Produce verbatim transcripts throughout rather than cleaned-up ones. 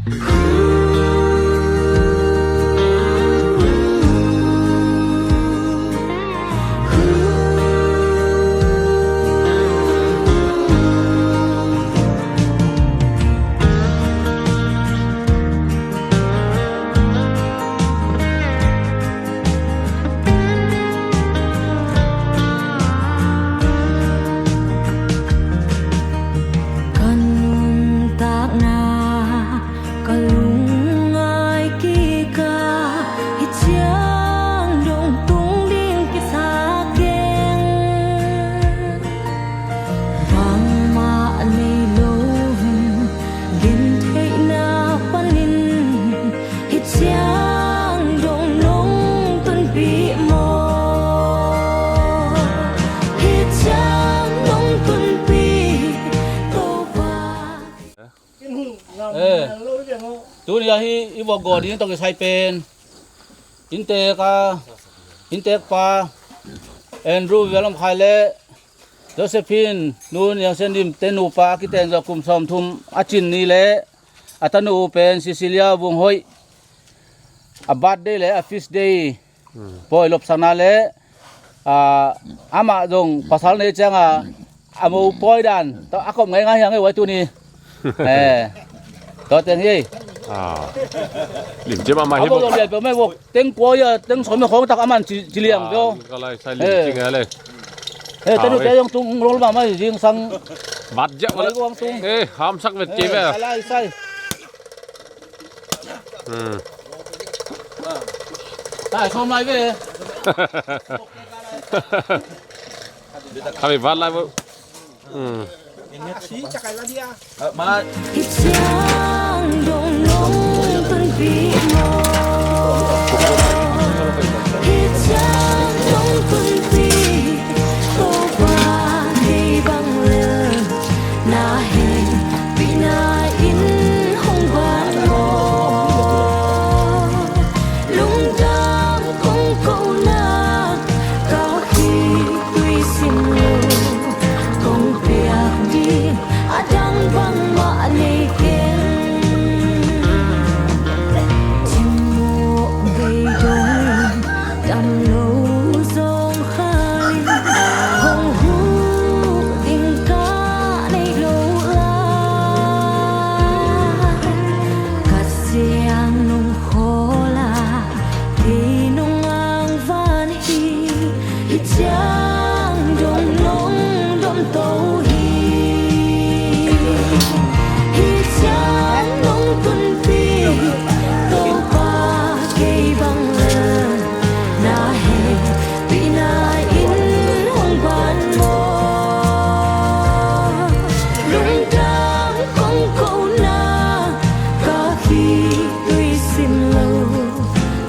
Ka nuntakna ka lungngai kik a, hih ciang dong tung ding kisa keng. Bangmah nei loin gentheihna panin hih ciang dong nong tunpih maw? Hih ciang nong tunpih Topa. Eh, tuni ahi i vok gaw ding tawh kisai pen inntek a, inntek pa Andrew Vialam Khai le Josephine nu Niang Sen Dim te nupa a kiteng zawh kum sawmthum a cin ni le a tanu pen Cecilia Vung Hoih a birthday le a feast day pawi lopsakna le, ah, amah zong pasal nei cianga a mo pawi dan tawh a kop ngaingai hiang ei vai tuni. Eh, tua teng hi. Ah. Lim ciam amah hi a mo bok. Zong lian peuh mai bok. Teng kua ia, teng sawm ia khawng tak a man ci, ci liang peuh. Ka lai sai lim cing a le. Eh, tanu te zong tung rol mahmah zingsang. Vat ziah lai guang tung. Eh, hamsak vet ci ve. Sai lai sai. Hmm. Tai sawm lai ve. Kami vat lai ve. Hmm. Hih ciang dong nong tunpih maw? Hih ciang dong tunpih Topa kei bang lel na hehpihna in hong ban maw? Lungdam kong kona ka khitui sim lo, kong piak ding a dang bangmah nei keng. Cimawh bei dong dam lo zawng khalin hong huh ding ka neih lo lai. Ka siang nong khawl a, kei nong angvan hi. Hih ciang dong nong domto hi. Hih ciang nong tunpih Topa kei bang lel na hehpihna in hong ban maw? Lungdam kong kona ka khitui sim lo,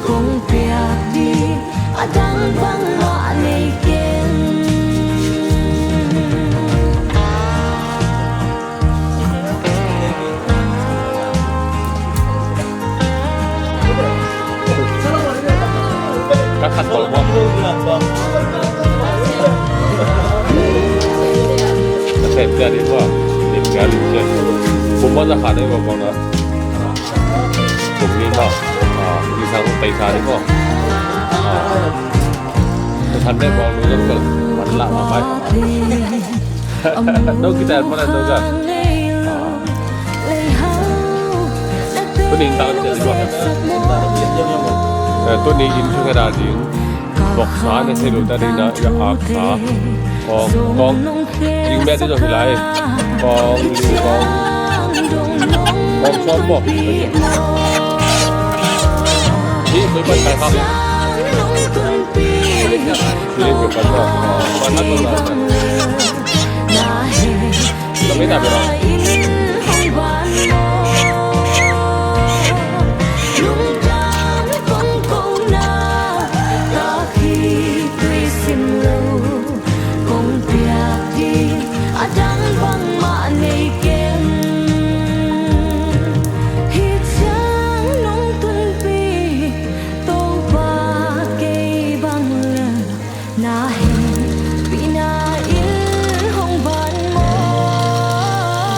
kong piak ding a dang bangmah nei keng. Ka khat tawh bawm. Ka khat pia ding bawm. Ding pia ding cia. Bawm bawm za khat ding bawm bawm na. Bawm ni tawh. Ah, ni sang bawm paisa ding bawm. Ah. Ka khat ding bawm lu zong bawm. Man la ma pai. Dong kita mana dong ka. Tuni in tang ciat ding bawm. Eh, tuni in thu kha ding. Voksa ne thei lo ta ding na, ya aksa. Kong, kong. Jing bia ding zong hi lai. Kong, kong. Kong sawm bawm. Hi, koi pai kai kha. Hi, koi pai kha. Kong kha kong kha. Na hehpihna in hong ban maw?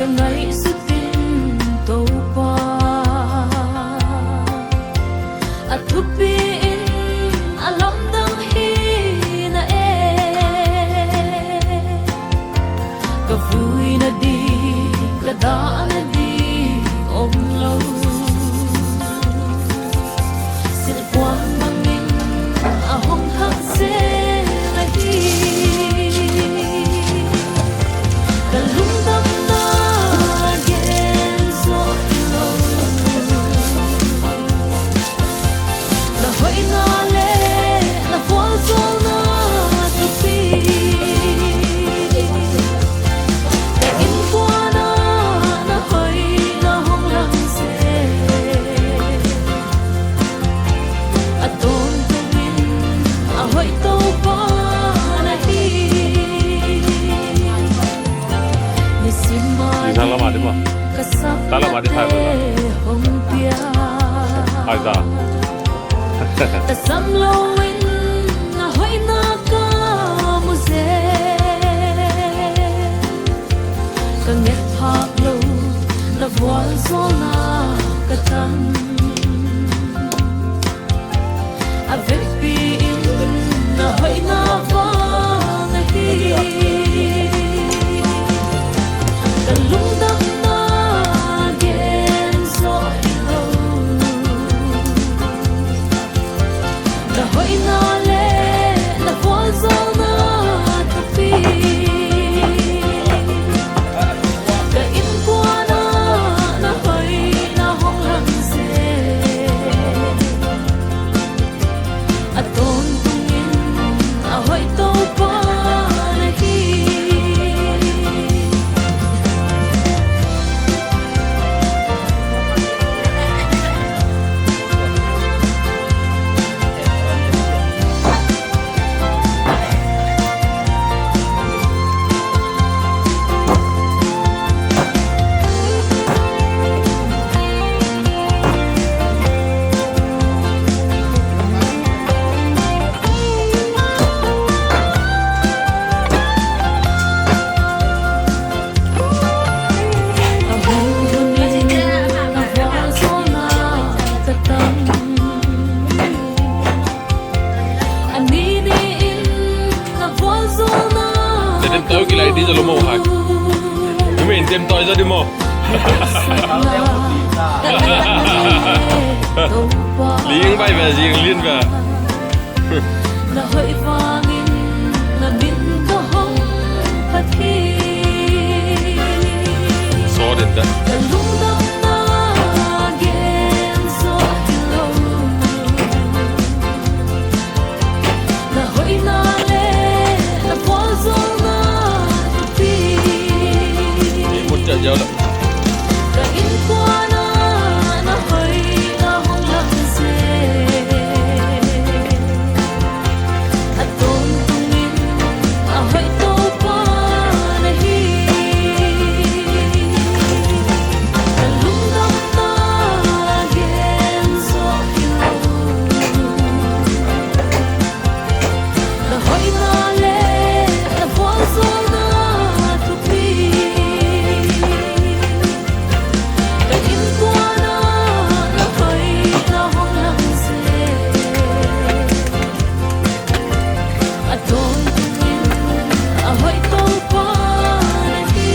Ngaihsut in Topa, a thupi in a lamdang hi na e. Ka vui nading, ka dah nading om lo. Silhpuan bangin a hong khang zel ahi. Ka lungdamna gen zawh hi lo. Na hoihna le na vualzawlna thupi. Ka innkuan ah na hoihna hong lang zel. A tawntungin a hoih Topa na hi. Nisim a ding ka sam, ta lama ding hai hong pia. Hai za. Tasam loin na hoihna ka mu zel. Ka nget phak lo na vualzawlna ka tang. A vekpi in na hoihna vang ahi. Ka lungdamna gen zawh hi lo. Na hoihna le na vualzawlna thupi. Ka innkuan ah na hoihna hong lang zel. A tawntungin a hoih Topa na hi. Tem tawi kilai di zalo mo hai. Kumi in tem tawi za di mo. Ling bai ve, zing lin ve. Na hoih vangin na min ka hong phat hi. Saw den ta. Ka lungdamna gen zawh hi lo. Na hoihna le na vualzawlna thupi. Ei mut ciah ziau le. Ka innkuan ah na hoihna hong lang zel. A tawntungin a hoih Topa na hi. Ka lungdamna gen zawh hi lo. Na hoihna le na vualzawlna thupi. Ka innkuan ah na hoihna hong lang zel. A tawntungin a hoih Topa na hi.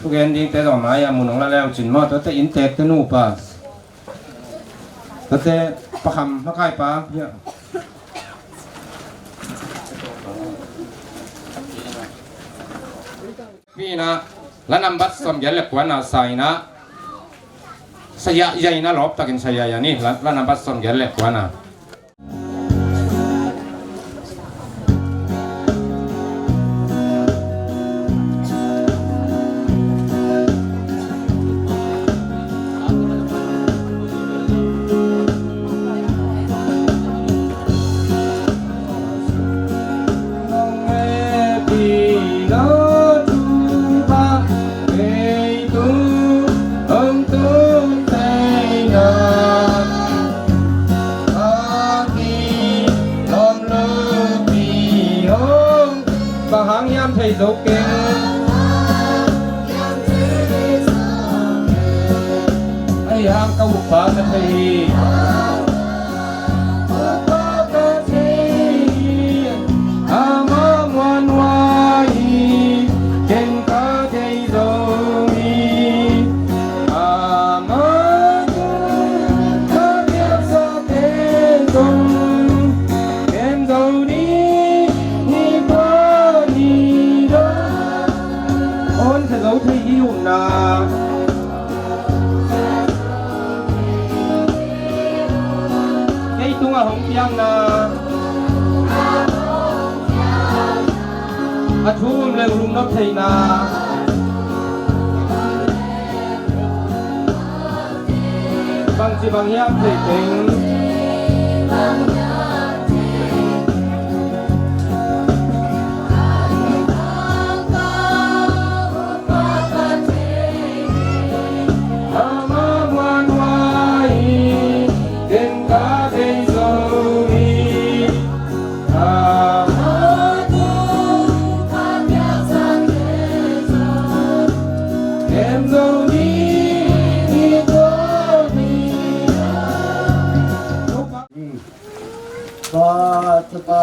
Gen dingte zong mai-ah mun hong la leu cin maw, tuate innteekte nupa, tuate Pa Kham, makaipa, pi-in ah, la nambat sawmgiat le kuana sa-in ah, sa yahyahin ah, lawptakin sa yahyahin ah, la, la nambat sawmgiat le kuana. Bang hang hiam thei zo keng. Ahi hang ka upa ka thei hi. Ama muanhuai hi, ken ka thei zo hi. Ama ka biaksate zong ken zo ni, ni tua ni lo. On ka zo thei hi umna. Kei tungah hong piangna. A thu um le lungdam theihna. Bangci bang hiam thei teng. Kha, Tapa,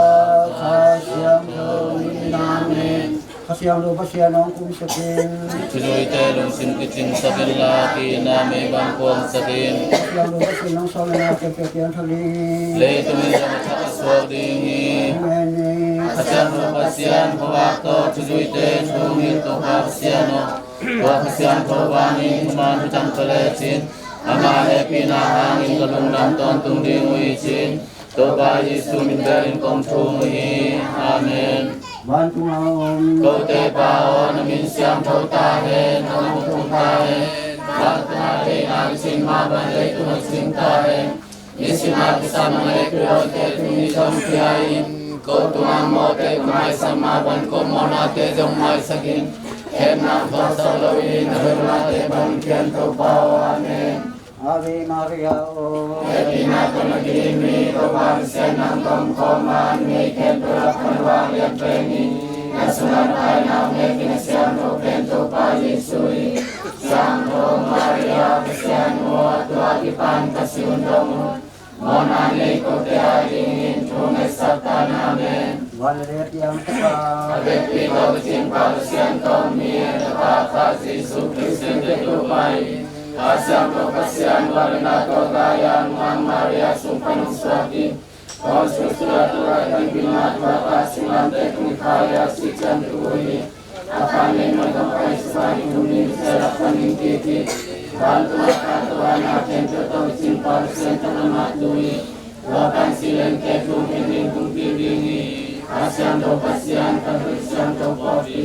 Kha Siangtho min in, amen. Kha Siangtho Pasian hong kumsak in. Thuzuite lungsim kicingsak inla, ki-itna mei bang kuangsak in. Kha Siangtho Pasian hong sawlna khempeuh piangthak ding hi. Leitung in zong a thak a suak ding hi. Amen. Kha Siangtho Pasian, khuavak tawh thuzuite thu hong hilh Topa Pasian aw. Tua Kha Siangtho vangin thuman hong tangko lecin, ama hehpihna hangin ka lungdam tawntung ding uh hi, ci-in Topa Jesu min bel in kong thum uh hi. Amen. Vantung a om kote Pa aw, na min siangtho ta hen. Na lam tung ta hen. Vantung a deihna kicing mah bang leitung a kicing ta hen. Nisim a kisam a ngeina peuh te tungah zong pia in, ko tungah mawhte ka maisak mah bang ko mawhnate zong maisak in. Khemna khuasak loin na behlahte bang piang, Topa aw. Amen. Ave Maria, aw hehpihna tawh na kidim hi. Topa Pasian nang tawh om khawm a, numei khempeuh lakah na vang lian pen hi. Na sungah na pai na om hehpihna siangtho pen Topa Jesu hi. Siangtho Maria, Pasian nu aw, tua kipan ka si hun dong un, mawhna nei kote adingin thu ngaihsak ta in. Amen. Van le lei a piang Tapa, a vekpi tawh kicing Pa Pasian tawh mi, Tapa Kha Jesu Khrih, Pasian te Topa hi. Kha Siangtho Pasian, vangliatna tawh gaya Nungak Maria sung pan hong suak in, Pontius Pilat tua tangkina tua ka singlamteh tungah kha a sih ciangin tu hi. A kha neih mah tawh pai sungah ni thum ni sia lak pan hong kik hi. Vantung a kha tawh a na khempeuh tawh kicing Pa Pasian tawh amah tu hi. Tua pan si leng kei thu hong khen ding kong kik ding hi. Kha Siangtho Pasian, ka Khrih siangtho pawlpi,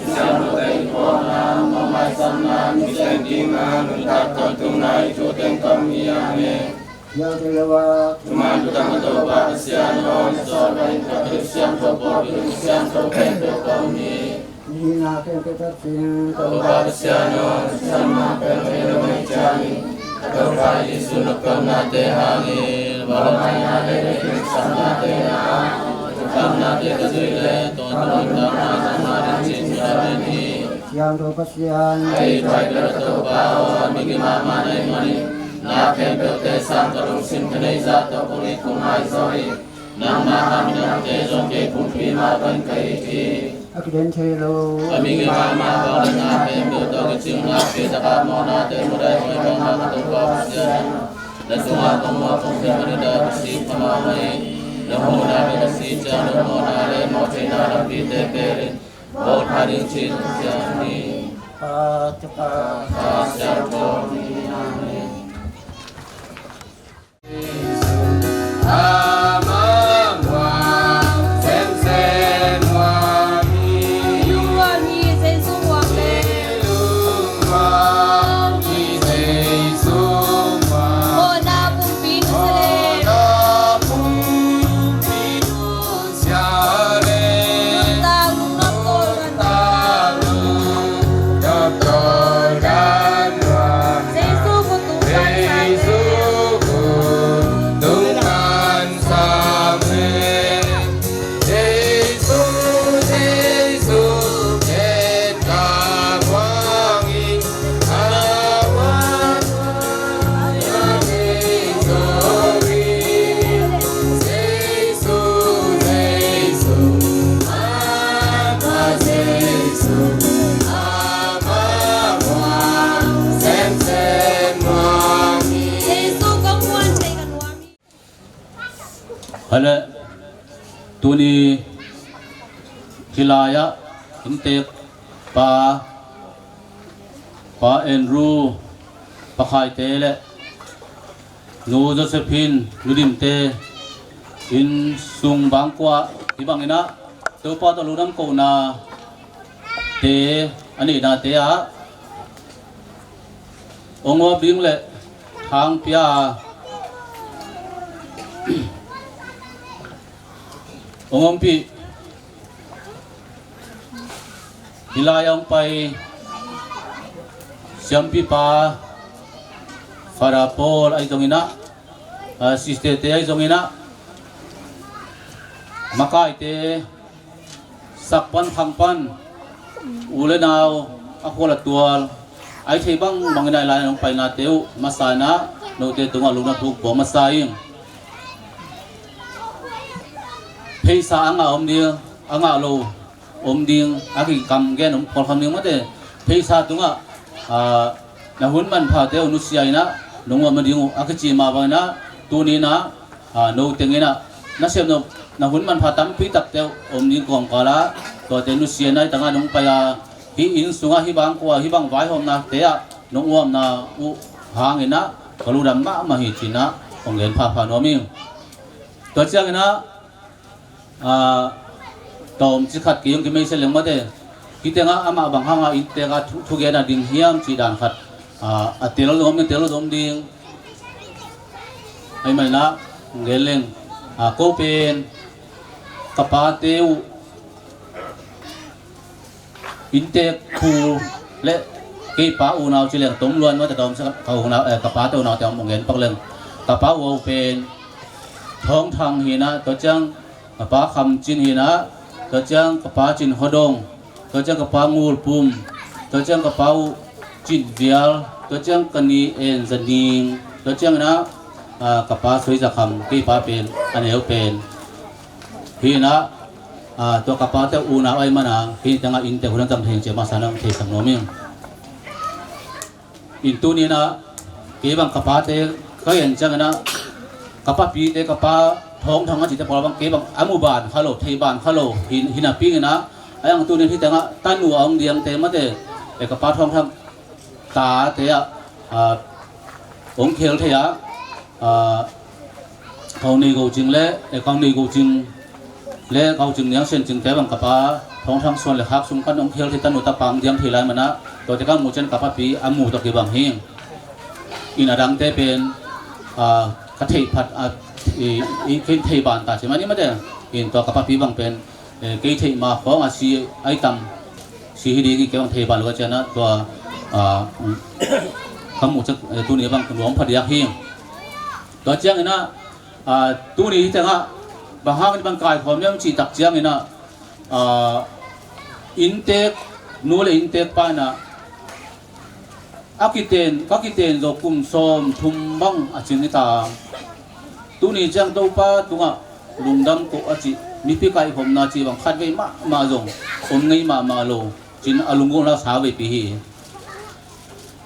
siangtho teng pawlna, mawh maisamna, mi teng dingna, nuntak tawntungna i thu teng tawh om hi. Amen. Thuman thutang a Topa Pasian aw, na sawlna in ka Khrih siangtho pawlpi, siangtho khempeuh ka om hi. Hihna khempeuh tak cing Topa Pasian aw, na siamna khempeuh hong ciangin ka Topa Jesu noptolnate hangin, bawlmaina le leitung samnate na, thukamnate ka zuih le, tawntung nuntakna zong na ding cin ka ven hi. Siangtho Pasian, a it huai pen ka Topa aw, migim mahmah na hih manin, na khempeuhte sang ka lungsim ka neih zah tawh kong it kong ngai zaw hi. Nangmah hang midangte zong kei kumpi mah bang ka it hi. A kiden thei lo. A mi kima ma kong na pen biu to kicing na pi taka mo na te mu dai mo na na to pa sia. Na sunga kong mo kong pi mo ni da si kama mai. Na mo na pi na si cha na mo na le mo che na na pi te pe rin. Mo na ding chin sia ni. Pa te pa. Pa sia to ni. Amen. Hale, tuni hilai-ah inntek pa, Pa Andrew, Pa Khaite le Nu Josephine, Nu Dimte inn sung bangkua hi banginah Topa tawh lungdam kohna te a neihnate ah hong uap ding le thangpia hong ompih hilai a hong pai siampipa Father Paul ahi zonginah, ah, Sister te ahi zonginah, makaite sak pan khang pan, u le nau a khual a tual, a i thei bangbang in a i lai-in hong painate uh masa inah note tungah lungna thuk buang masa ing. Pheisa a ngah om ding, a ngah lo om ding, a kikam gen om khawlkham ding mate. Pheisa tungah, ah, na hun manphate uh nusia inah nong uap nading uh a kici mah banginah tuni inah, ah, no teng inah na sepnop na hun manpha tampi takte uh om ding kawmkalah tuate nusia inah i tangah nong pai a, hih inn sungah hih bangkua hih bang vaihawmnate ah nong uapna uh hanginah ka lungdam mahmah hi cinah kong gen phapha nuam ing. Tua cianginah, ah, tawmcik khat kei hong kimeisiat leng mate. Hih tengah amah bang hanga inntek a thu, thugen a ding hiam cih dan khat, ah, a tel lo dong, a tel lo dong ding. Ahih maninah gen leng, ah, ko pen ka pate uh inntek thu le kei pa unau ci leng tom luan mate, tawmcik ka unau, eh, ka pate unaute hong gen pak leng. Ka pa u pen Thawng Thang hinah, tua ciang ka pa Kham Cin hinah, tua ciang ka pa Cin Haw Dong, tua ciang ka pa Ngul Pum, tua ciang ka pa uh Cin Vial, tua ciang ka ni En Za Ning, tua cianginah, ah, ka pa Soi Za Kham, kei pa pen a neu pen. Hinah, ah, tua ka pate unau ahih mana hih tengah inntek hun a zang thei ing ci a masa inah hong theisak nuam ing. In tuni inah kei bang ka pate ka en cianginah ka papite, ka pa Thawng Thang a cite pawl bang kei bang a mu ban kha lo, thei ban kha lo hi, hi napi inah, a yang tuni hih tengah tanu a hong diangte mate, eh, ka pa Thawng Thang tate ah, ah, hong khel thei a, ah, Kau Nei Go Cing le, eh, Kau Nei Go Cing le Kau Cing Niang Sian Cingte bang ka pa Thawng Thang suan le khak sung kan hong khel thei tanu tapa hong diang thei lai manah, tuate ka muh ciang ka papi a mu tawh kibang hi. In a dangte pen, ah, ka theih phat, ah, i, i, kei thei ban ta ci mah ni mate. In tua ka papi bang pen, eh, kei theih ma khawng a si ai tam si hi ding hi, kei bang thei ban lo ka cianah tua, ah, ka muh ciang, eh, tuni bang ka nuam phadiak hi. Tua cianginah, ah, tuni hih tengah bang hangin bang kaikhawm hiam cih tak cianginah, ah, inntek nu le inntek pa inah a kiten, ka kiten zawh kum sawm thum bang a cin hi ta. Tuni ciang Topa tungah lungdam koh a cih mipi kaihkhopna cih bang khatvei mahmah zong om ngei mahmah lo. Cin a lunggulhna sa veipi hi.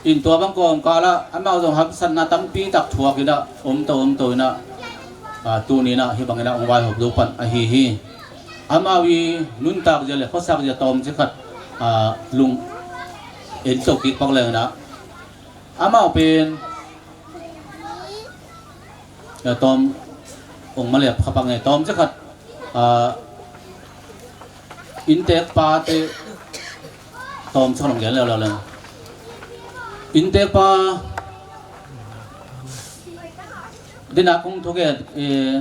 In tua bang kawmkalah amau zong hamsatna tampi tak thuak inah omto omto inah, ah, tuni inah hih bang inah hong vaihawm zo pan ahi hi. Amau i nuntak zia le khuasak zia tawmcik khat, ah, lung en to kik pak leng inah amau pen, ah, tawm ong maliap khapak nge tawmcik khat, ah, inntek pate tawmcik khat ong gen leuleu leng. Inntek pa dina kong thugen, eh,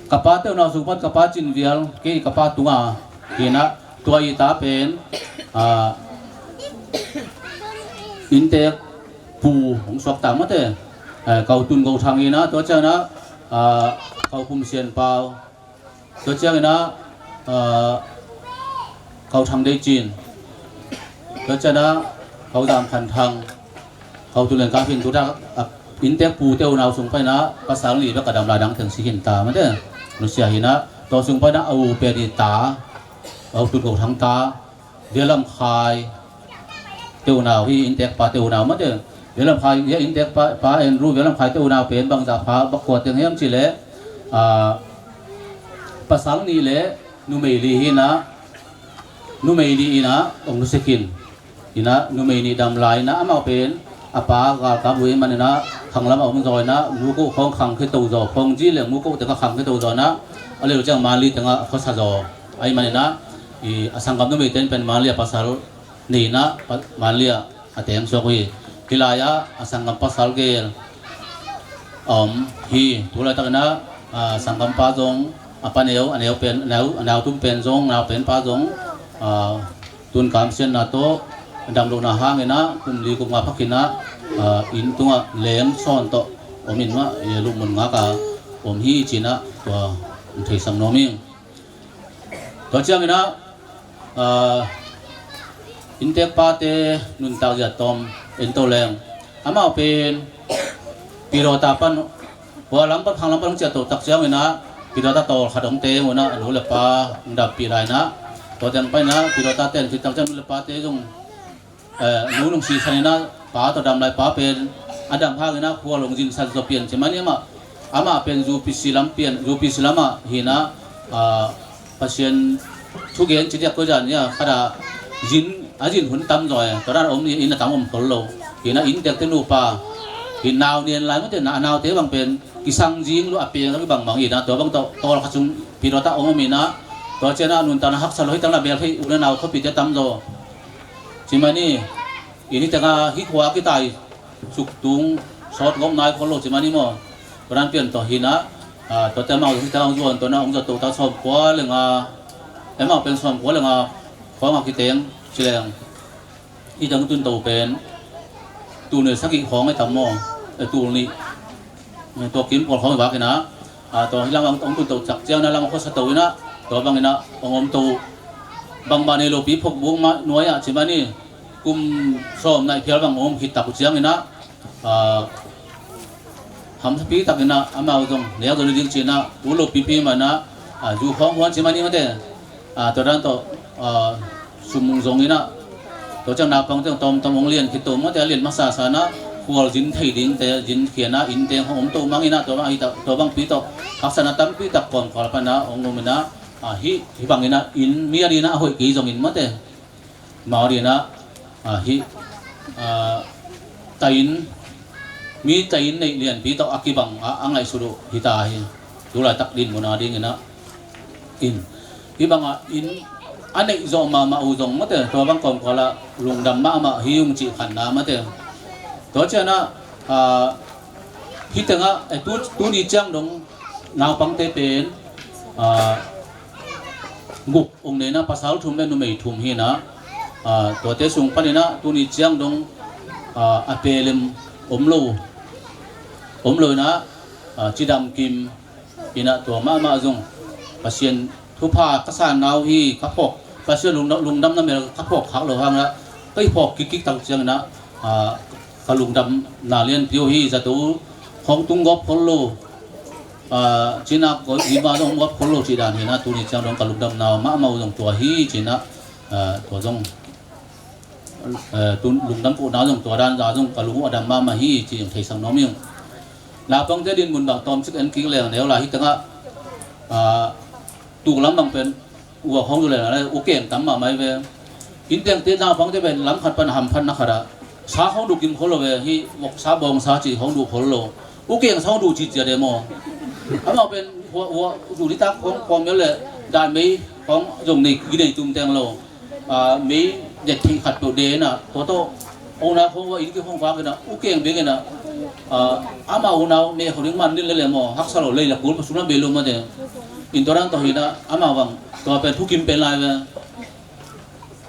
ka pate unau sung pan ka pa Cin Vial, kei ka pa Tunga hi inah tua i ta pen, ah, inntek pu hong suak ta mate, eh, Kau Tun Go Thang hi inah tua ciang inah, ah, Kau Pum Sian Pau, tua ciang inah, ah, Kau Thang Dei Cin, tua ciang inah Kau Zam Khan Thang, Kau Tun Leng Ka Phin, tu tak, ah, inntek pute unau sung pan inah pasal nih bek a dam lai, dang teng si khin ta mate. Nusia hi inah tua sung pan inah a u pen i ta, Kau Tun Go Thang ta, Vial Lam Khai te unau hi, inntek pate unau mate. Vial Lam Khai, hia inntek pa, pa Andrew, Vial Lam Khai te unau pen bangzah pha bak kua teng hiam cih leh, ah, pasal nih le numei li hi inah, numei li inah ong nusia khin. Inah numei nih dam lai inah amau pen a pa galkap uh ahih man inah khanglam a om zaw inah mukoh khawng khang khia to zaw, khawng zi le mukoh teng a khang khia to zaw inah a lel ciang Manli teng a khuasa zaw. Ahih man inah i a sanggam numei ten pen Manli a pasal nei inah pa, Manli ah a teng suak uh hi. Hih lai-ah a sanggam pasal gel a om hi. Tu laitak inah, ah, sanggampa zong a pa neu, a neu pen, a neu, a nau tum pen zong, nau pen pa zong, ah, tun kamsiatna tawh damlohna hang inah kum li kum nga phak inah, ah, inn tungah leng sawn tawh om in mah, eh, lupmun ngak a om hi ci inah tua theisak nuam ing. Tua ciang inah, ah, inntek pate nuntak zia tawm en to leng. Amau pen Pilota pan, hua lam pan, khang lam pan hong ciah to tak ciang inah Pilota tawl khat hong teng uh inah a nu le pa hong dampih lai inah, tua teng pan inah Pilota ten khit tak ciang nu le pate zong, eh, nu nung sisan inah pa tawh dam lai, pa pen a dam hang inah khual hong zinsan zaw pian ci mah ni amah. Amah pen zu P C lam pian, zu P C lam ah hi inah, ah, Pasian thugen ci diak koi zan ia khat ah zin, a zin hun tam zaw e. Tua dan a om inn a tam om khol lo. Hi inah inntek te nupa hi, nau nen lai mate, na, naute bang pen kisang zing lo, a peng lo kibang bang hi inah tua bang tawh tawl khat sung Pilota ong om inah, tua ciang inah nuntakna haksa lo hi, tang na bel thei u le nau khuapite tam zaw. Ci mah ni, inn hi teng a hih khua a kitai suk tung sawt gawp nai khol lo ci mah ni maw. Tua dan pian tawh hi inah, ah, tuate amau hih teng a hong zuan, tua inah hong zuat to ta sawmkua le nga, amau pen sawmkua le nga khawng a kiteng ci leng. Hih teng tun to pen tul nih sagih khawng a tam maw, eh, tul nih, eh, tua kim pawl khawng i vak inah, ah, tua hih lam hong tun to tak ciang inah lam a khuasa to inah, tua bang inah hong om to, bangmah nei lopi phokbuk mah nuai ah ci mah ni, kum sawm nai phial bang om khit tak uh ciang inah, ah, hamsapi tak inah amau zong nek zo ding ci inah, ut lopipi mah inah, ah, zu khawng huan ci mah ni mate, ah, tua dan tawh, ah, sum zong inah, tua ciang naupang teng tawmtawm hong lian khit to mate, a lian masa sa inah khual zin thei dingte zin khia inah, inn teng hong om to mang inah, tua bang hi tak, tua bangpi tawh haksatna tampi tak kawmkal pan inah hong om inah, ah, hih, hih bang inah inn mi a ding inah a hoih kei zongin mate, mau ding inah, ah, hih, ah, tain, mi tain neih lianpi tawh a kibang a, a ngaihsut uh hi ta hi. Tu laitak dinmun a ding inah, in, hih bang a inn a neih zawh mahmah uh zong mate, tua bang kawmkal ah lungdam mahmah hi ung cih khatna mate. Tua ciang inah, ah, hih teng ah, eh, tu, tuni ciang dong naupangte pen, ah, guk ong nei inah, pasal thum le numei thum hi inah, ah, tuate sung pan inah tuni ciang dong, ah, a pelem om lo, om lo inah, ah, cidam kim inah tua mahmah zong Pasian thupha ka san nau hi, ka phawk, Pasian lungdam, lungdamna mel ka phawk khak lo hang inah, ka i phawk kikkik tak ciang inah, ah, ka lungdamna lianpi uh hi, zato khawng tung gawp khol lo, Cinah ko ima zong muap khol lo cih dan hi na, tuni ciang dong ka lungdamna mahmah uh zong tua hi cinah, tua zong lungdam kohna zong tua dan zong ka lung uh a dam mahmah hi ci zong theisak nuam hi. Naupangte din mun bang tawmcik en kik leng neu lai hi tengah, tuk lam bang pen ua khong zu leng a u keng tam mahmah hi ve. Inn tengte naupangte pen lam khat pan ham phatna khatah sa khong duh kim khol lo ve, hih voksa bawngsa ci khong duh khol lo. U keng sa khong duh ci cia de maw? Amau pen hua hua duh nitak khong khawm mel le dan mei khong zong nei kinei tum teng lo. Mei det theih khat peuh de na tua tawh. Unau khong ua inn ki khong vak ina u keng beng ina, amau unau mei khong ding man ding le le maw, haksa lo lei la kul pasuna bei lo mate. In tua dan tawh hina amau bang tua pen thukim pen lai ve.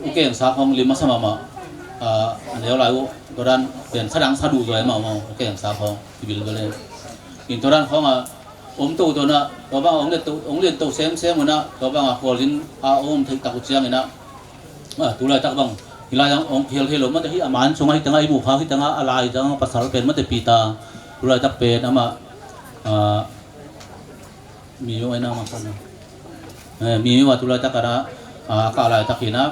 U keng sa khong lim masa mahmah. A neu lai uh tua dan pen sa dang sa duh zua e mahmah u keng sa khong kibil bele. In tua dan khong a om to to na tua bang ong lian to ong lian to semsem una tua bang a khualzin a om theih tak uh ciang ina. Tulaitak bang hilai ang ong khel thei lo mate, hih a man sung a hih tanga hih mukhak hih tanga a lai tanga pasal pen mate Peter. Tulaitak pen amah mi mi wa tulaitak ana a kah laitak hina.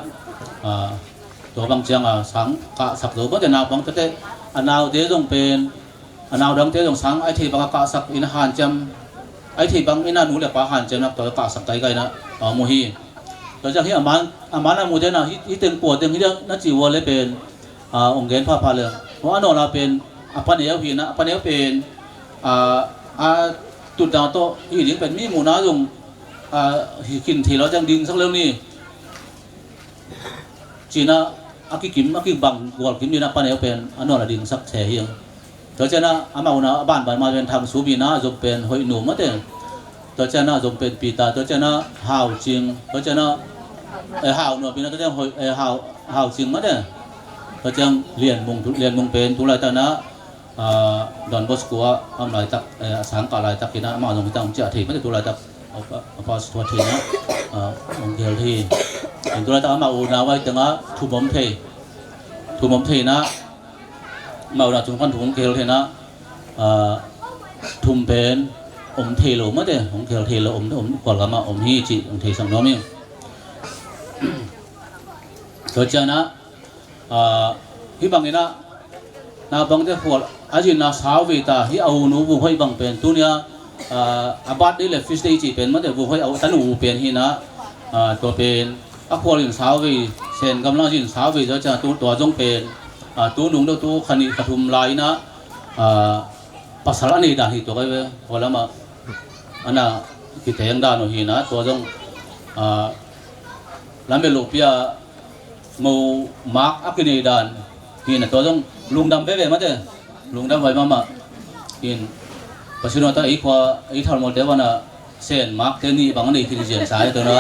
Tua bang ciang a sang kahsak zo bate naupang tete a naute zong pen a nau dangte zong sang ai thei bang a kahsak ina hanciam ai thei bang ina nu le pa hanciam nak tua kahsak kaikai na a mu hi. Tua ciang hi a man a mute na hih teng pua teng hi na ci ua le pen ong gen phapha le hua a nawla pen a paneu hi na a paneu pen a tutna tawh hi ding pen mi muhna zong hi khin thei lo ciang dingsak leu ni. Cinah a kikim a kibang gual kim dina paneu pen a nawla dingsak the hi. Tua cianah amau na a banban ma pen thang sum hina a zop pen hoih nu mate. Tua cianah a zop pen Peter, tua cianah hau cing, tua cianah hau nuam hina tua ciang hoih hau cing mate. Tua ciang lianmung lianmung pen tulaitak na Don Bosco ah a om laitak a sangkah laitak hina amah zong hitang ciah thei mate tulaitak a pastor thei na ong gel thei. Tulaitak amah unau vai tengah thum om thei. Thum om thei na amah unau cung khan thum om gel thei na thum pen om thei lo mate ong gel thei lo om om kualgamah om hi cih ong thei sang nuam hi. Tua cianah hih bangin ah naupangte khual a zinna sau vei ta hih a unu vung hoih bang pen tunia a birthday le feast day cih pen mate vung hoih a tanu pen hina. Tua pen a khual in sau vei sen gamlang a zin sau vei zaw ciang tua zong pen tu nung deuh tu kha nih kha thum lai inah pasal a nei dan hi tua kai ve khualamah ana kiteng dan uh hina tua zong lam bel lohpia mo mak a kinei dan hina tua zong lungdam veve mate lungdam vai mahmah. In Pasian ta ei khua ei thalmawlte vana sen mak te nih bang a nei khin zian sa tua na.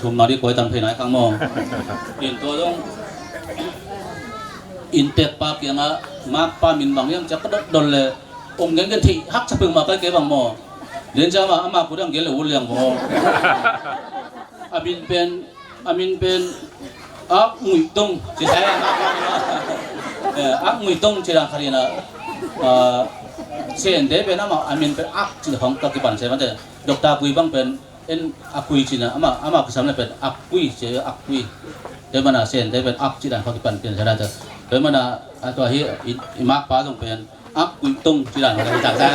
Thum mak di koi tam phei nai khang maw. In tua zong in tek pa kiangah mak pa min bang hiam ciak ka dot dol le ong gen gen thei hak sa peng mak kai ke bang maw. Len ciang ma ama kudang gen le ul liang maw. A min pen a min pen ak ngui tong ci sai. Ak ngui tong ci dang kharina. Sen de pen ama a min pen ak ci hong ka kipan sai mate. Dokta kui bang pen en a kui ci na ama ama kisam le pen ak kui ci ak kui. Te mana sen de pen ak ci dang ka kipan pen sai na te. Te mana a tua hi i mak pa zong pen ak kuih tong ci dan ka hi tak sa.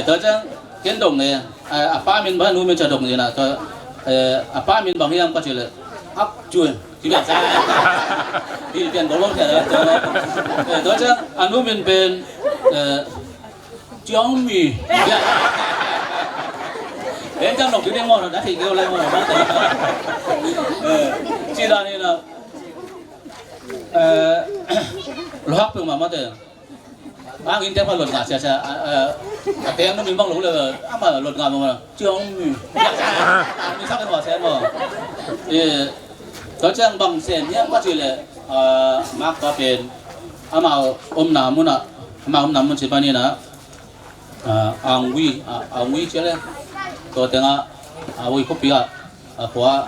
Tua ciang ken dong ne a pa min bang nu min ca dong ni na tua a pa min bang hiam ka ci le ak cuan ci bian sa. Hi pian dong lo cia tua ciang a nu min pen ciang mi. En ciang dong ci ding mo na ci dan ni na. Lo hak peuh mah mate. Ang in te pa lot ngah sia sia a teng nu min bang lo le ama lot ngah mah ciang mi. Mi sak en hua sen maw. Tua ciang bang sen hiam ka ci le mak pa pen ama omna munah ama omna mun ci paninah angui angui ci le tua tengah a ui khuapi ah a khua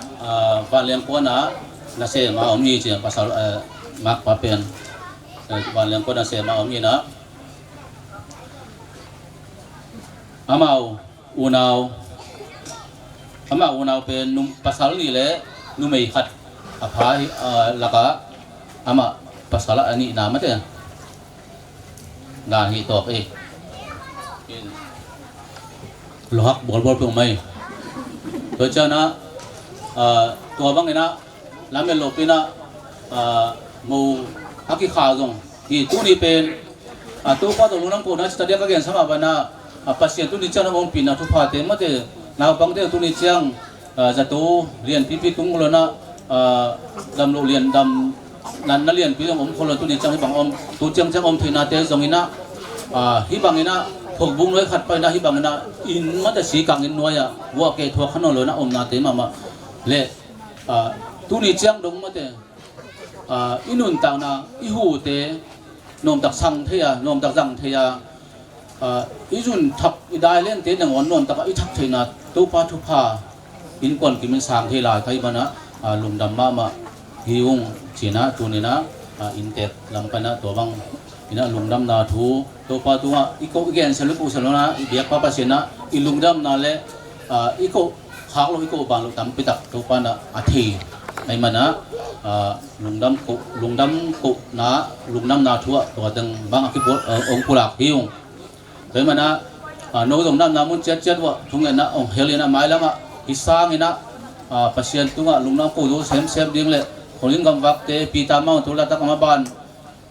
vanleng kuana nasem a om hi ci pasal mak pa pen vanleng kuana nasem a om hi na. Amau unau, amau unau pen num, pasal nih le numei khat a pha hi, a, laka amah pasal a nihna mate. Gan hi tawk ei. Lohak bawlbawl peuh mai. Tua cianah, a, tua banginah lamet loh pinah, a, mo a kikha zong hi. Tuni pen, a, Topa tawh lungdam kohna cita diak ka gensa mah banah, a, Pasian tuni ciang hong ompihna thuphate mate, naupangte tuni ciang, a, zato lianpipi tung lona, a, damloh lian dam natna lianpi zong om kholo, tuni ciang hih bang om, tu ciang ciang om theihnate zonginah, a, hih banginah phokbung nuai khat painah hih banginah inn mate sikang inn nuai-ah vuah keh thuak kha nawn lona omnate mahmah le, a, tuni ciang dong mate, a, i nuntakna, i hute nuamtak sang thei a, nuamtak zang thei a, a, i zun thak, i dai lente nangawn nuamtak a i thak theihna Topa thupha innkuan kimin sang thei lai ka hih banah, a, lungdam mahmah hi ung cinah tuninah, a, inntek lam panah tua bang inah lungdamna thu Topa tungah i koh i gensia lo i kohsia lo na i biakpa Pasian ah i lungdamna le, a, i koh khak loh i koh ban loh tampi tak Topa na a thei ahih manah, a, lungdam koh, lungdam kohna, lungdamna thu ah tua teng bang a kipuak, a, ong pulak hi ung. Tua ahih manah, a, no zong damna mun ciatciat uah thungetna ong hel inah mailamah hih sanginah, a, Pasian tungah lungdam kohna semsem ding le Khualzin gamvakte Peter Mawng tu latak a ma ban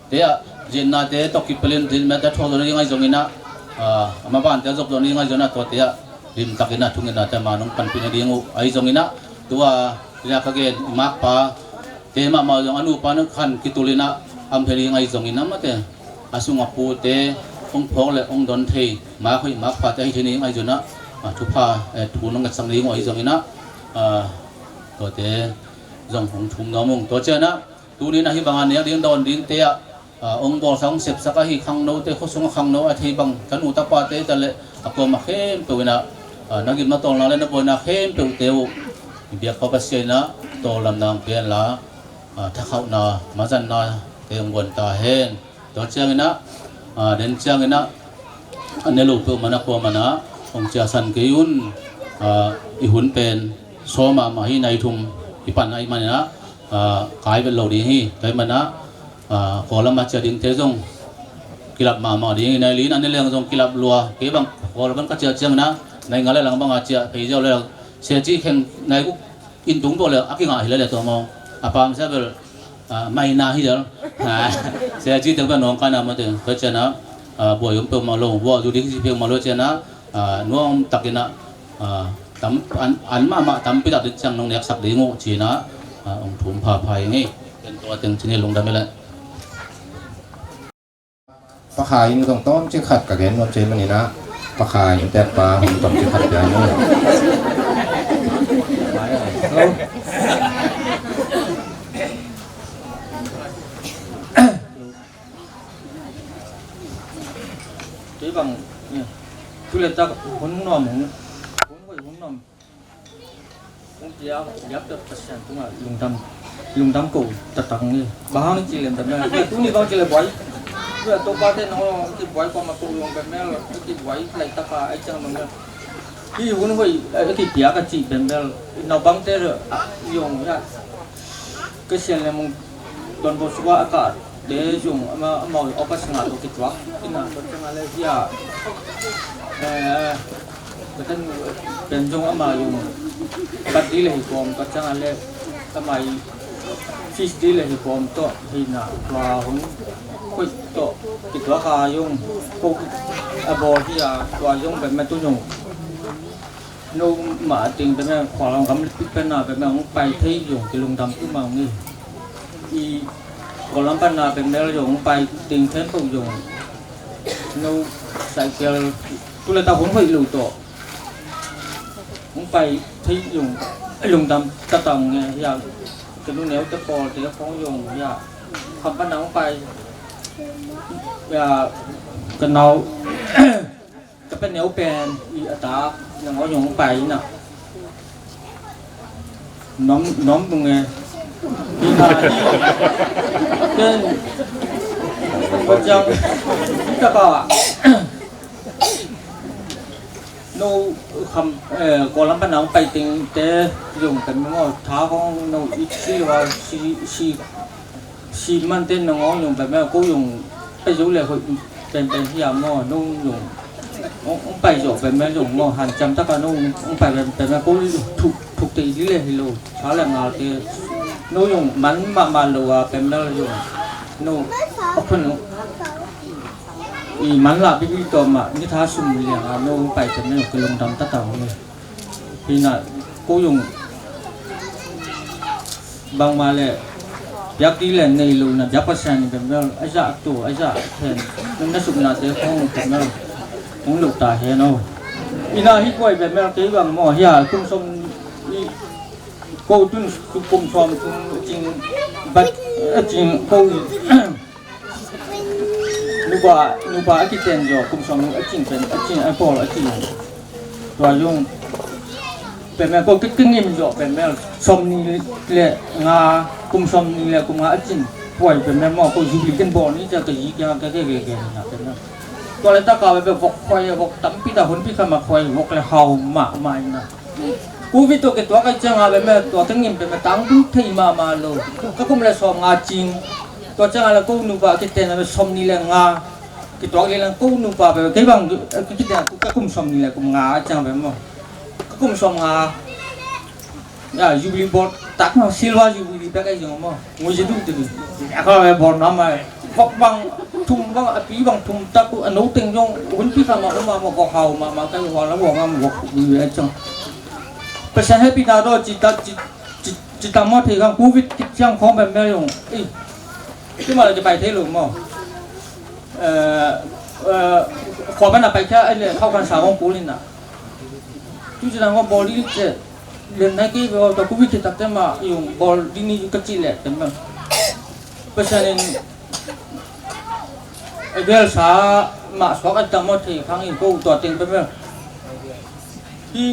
te ah, zinnate tawh kipelin rinmete thuak zawh nading ahi zonginah, a, a mabante a zop zawh nading ahi zonginah tuate ah limtakinah thungetnate a ma nong panpih nading uh ahi zonginah, tua liak ka gen i makpate mahmah zong a nupa nong khan kitulinah am thei ding ahi zonginah mate a sung a pute hong phawk le hong don thei, mak hoih makphate ahi thei ding ahi zonginah, a, thupha, eh, thu nong ngetsak nading uh ahi zonginah, a, tuate zong hong thum nuam ung. Tua cianah Tuni-in ahi banga nek ding dawn dingte ah, a, ong bawlsak ong sepsak ahi khangnote, khuasung a khangno a thei bang ka nu tapate ta le a kuama khempeuh inah, a, na gimna tawlna le na buaina khempeuhte uh i biakpa Pasian inah tawldamna ong pia inla, a, thakhauhna mazannate ong guan ta hen. Tua cianginah, a, den cianginah a ne lo peuh mana kuamana hong ciahsan kei un. A, i hun pen sawm mahmah hi, nai thum i pan ahih maninah, a, kai vet lo ding hi. Tua ahih manah, a, Kawllam a ciah dingte zong kilap mahmah ding hi. Nai li in a ne leng zong kilap lua. Kei bang Kawllam ka ciah cianginah nai nga le lang banga ciah phei ziau le lang sia ci kheng nai guk in tung peuh le a kingah hi le le tua maw a pamsia bel, a, maina hi del. A, sia ci teng peuh nawngkaina mawte. Tua cianah, a, buai om peuhmah lo, buai zu ding hi peuhmah lo cianah, a, nuamtakinah, a, tam, an, an mahmah tampi tak ding ciang nong neksak ding uh cinah, a, ong thum phapha hi ngei. Ken tua teng cin hi, lungdam hi leh. Pakha in zong tawmcik khat ka gen nuam cei maninah Pakha inntekpa hun tawmcik khat pia in. Kei bang, eh, tu le tak hun nuam, hun, hun hoih hun nuam. Hong pia, biak peuh Pasian tungah lungdam, lungdam ko taktak hi. Bang hang ci lem tak mel. Tuni bang ci le buai. Tua Topa te nong kibuai kuamah ko zong peuhmel, kibuai laitak a, ai ciang bang mel. Hih hun hoih, eh, kipia ka cih peuhmel. Naupangte, ah, zong, ya. Ka sian le mong Don Bosco a kah te zong ama, amau operation a tawh kituak. Ina tua ciang a le hia, eh, ka tan pen zong ama zong kat di le hi kawm, tua ciang a le ama i fees di le hi kawm tawh hi na, tua hun hoih tawh kituak a zong ko a bawl hi a, tua zong pen ma tu zong. No mah a ting peuhmah, Kawlgam pi pen a peuhmah hong pai thei zong kilungdam tu mah hong hi. I Kawlgam pan a peuhmah zong hong pai ting khempeuh zong. No cycle tu le ta hong hoih lo tawh hong pai thei zong lungdam taktak hong hi a. Ka nu neu te pawl te khong zong hi a. Kham pan a hong pai hi a, ka nau Ka pa neu pen i a ta, nang aw, hong pai na. Nuam, nuam bung e. Hi na hi. Ken ko ciang hi ka pa. No kham, eh, Kawllam pan a hong pai tengte zong pen maw, tha khong no it si lo a, si, si, si mante nangawng zong pen maw, ko zong pai zo le hoih penpen hi a maw, no zong hong, hong pai zawh pen maw zong maw, hanciam taka no hong pai pen, pen maw, ko thuk, thuk te i dih le hi lo, tha le ngalte no zong man mahmah lo a pen maw zong no a khun i manlah bibi tawh mah ni tha sum liang a no pai te mah ka lungdam ta tau ni. Hi na ko yung bangmah le biak ti le nei lo na biak Pasian in bembel a zah tu a zah khen na suknate khong bembel hong lo ta hen aw. Hi na hi kuai bembel kei bang maw hi a kum som i ko tun kum som tun a cing bat a cing ko i nupa, nupa a kiten zaw kum sawmnih a cing pen, a cing a pawl a cing. Tua zong pen mel ko kit kingim zaw pen mel sawmnih le nga, kum sawmnih le kum nga a cing. Puai pen mel maw ko zubli ken bawl ni cia ka zi kia ka ke ke ke na pen mel. Tua le taka pen vok khuai vok tampi ta hun pi kha ma khuai vok le hau mahmah ina. Covid tawh kituak ai cianga pen mel tua kingim pen mel tang tung thei mahmah lo. Ka kum le sawm nga cing. Tua cianga le ko nupa kiten a pen sawmnih le nga. Kituak le lang ko nupa pen kei bang kiten a ka kum sawmnih le kum nga ai cianga pen maw. Ka kum sawm nga. Ya, Jubilee board tak maw, silver Jubilee bek ai cianga maw. Ngui zi duh tini. Ya, ka pen bawl na mai. Vok bang thum bang a pi bang thum tak a no teng zong hun pi kha ma uma ma vok hau ma ma kai hua la vok ma vok ui ai ciang. Pasian happy na do ci ta ci ci ci ta maw thei kang covid kit ciang khong bem bem zong. Ei. Ci ma la ci pai thei lo maw. Eh, eh, khua ban a pai kia ai le khau kan sa kong kul in na. Tu ci na kong bawl di ci. Lian nai kei ve aw, tua covid khit takte mah yung bawl ding ni ka cih leh pen bang. Pasian in a gelsa mah suak a tam aw thei khang in ko tua teng pen bang. Hi